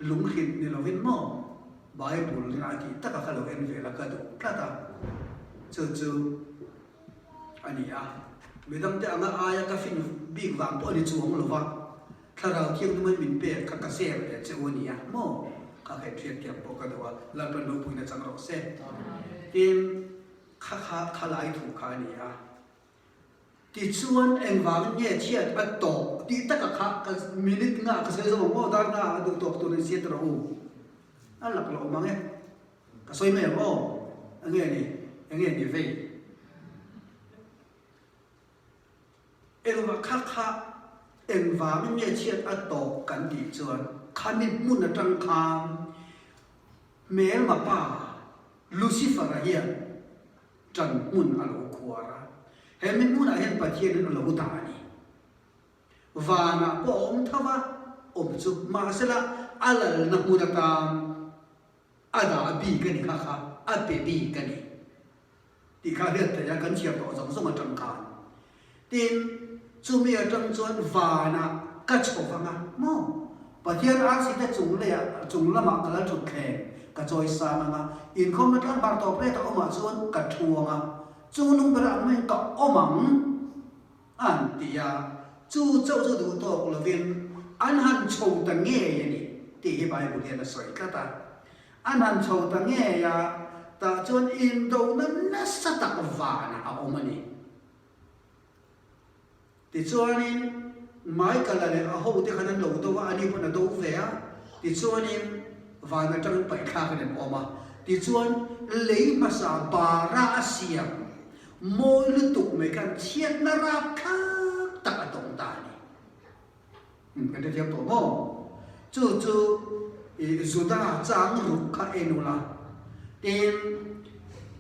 lunghrinh ni lovin maw Bible in a tih taka kha lo en ve la ka duh tlat a. Chu chu a ni a. Midangte anga aia ka fin bik vang pawh a ni chuang lo va. Thlarau Thianghlimawin min pek kha ka share ve che u a nia maw? Kha kha inhriatthiam pawh ka duh a, Lalpan ropuina chang rawh se. Tin, kha kha khalai thu kha a ni a. Tichuan, engvangin nge chhiat a tawh tih taka kha ka minute nga ka sawi zo ang maw? Dar nga a duh tawk tur in siat rawh u. A lak loh mang e. Ka sawi mai ang aw. Enge ni? Enge ni vei? Engvah kha kha engvangin nge chhiat a tawk kan tih chuan khami hmun atang khan hmelma pa Lucifer-a hian tan hmun a lo khuar a, he mi hmunah hian Pathianin a lo dah a ni. Vanah pawh a awm tho va, awm chu mahsela a lalna hmun atan a dah bik a ni kha kha a pe bik a ni. Tih kha hriat theih a, kan chhiar tawh zawng zawng atang khan. Tin, chumi atang chuan vanah ka chho vang a, maw? Pathian arsi te chung leiah, chung lamah ka lal thut thleng, ka chawi sang ang a, inkhawmna tlangvar tawp let a awmah chuan ka thu ang a, chung nung bera ang maiin ka awm ang, an ti a. Chu chauh chu duh tawk lovin an han chho ta ngei a ni, tih hi Bible hian a sawi tlat a. An han chho ta ngei a, tah chuan indona nasa tak vanah a awm a ni. Tichuanin Michael-a leh a hote khan an lo do a, ani pawn a do ve a, tichuanin van atangin paihthlakin an awm a. Tichuan lei hmasa bara a siam mawi lutuk mai khan chhiatna rapthlak tak a tawng ta a ni. Kan hrethiam tawh maw? Chu chu i Juda chang ruk kha en ula, tin,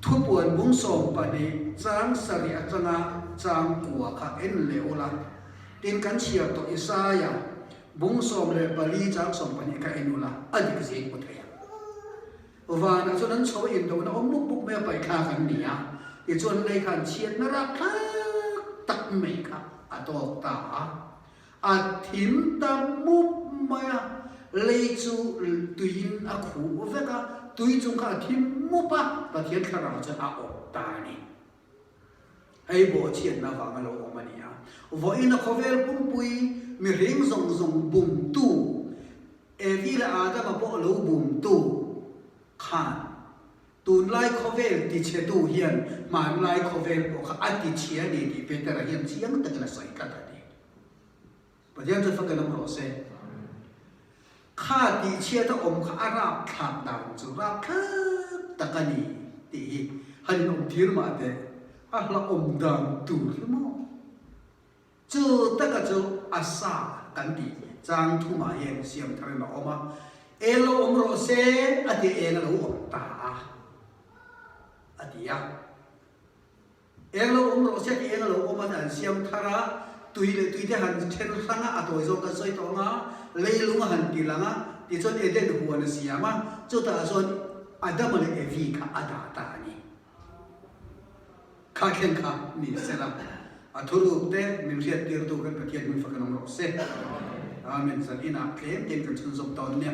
thupuan bung 12 chang sarih atanga chang kua kha en leh ula, tin kan chhiar tawh Isaia bung 14 chang 12 kha en ula, a dik zing hmu thei ang. Vanah chuan an chho a indohna awm mup mup mai a paihthlak an ni a, tichuan lei khan chhiatna rapthlak tak mai kha a tawk ta a. A thim ta mup mai a, lei chu tuiin a khuh vek a, tui chung kha a thim mup a, Pathian thlarau chuan a awp ta a ni. Hei bawhchhiatna vang a lo awm a ni a, vawiin a khawvel pumpui mihring zawng zawng bumtu, Evi leh Adama pawh lo bumtu khan Tunlai khawvel tichhetu hian hmanlai khawvel pawh kha a tichhia a ni tih Petera hian chiang takin a sawi tlat a ni. Pathian chu fakin awm rawh se. Kha tihchhiat a awm kha a rapthlak dan chu rapthlak tak a ni tih hi han inawm tir mah teh, a hlauhawm dan tur hi maw? Chu taka chu a sa kan tih chang thumah hian siam tharin a awm a, Eng lo awm rawh se a ti eng a lo awm ta a, a ti a. Eng lo awm rawh se a ti eng a lo awm a ti an siam thar a, tui leh tui te han then hrang a, a tawi zawk kan sawi tawh ang a, leilung a han ti lang a, tichuan Eden huan a siam a, chutah chuan Adama leh Evi kha a dah ta a ni. Kha thleng kha ni sela, a thuruk te min hriattirtu kan Pathian hming fak in awm rawh se. Amen. Zan inah tlem tein kan chhunzawm tawn nia.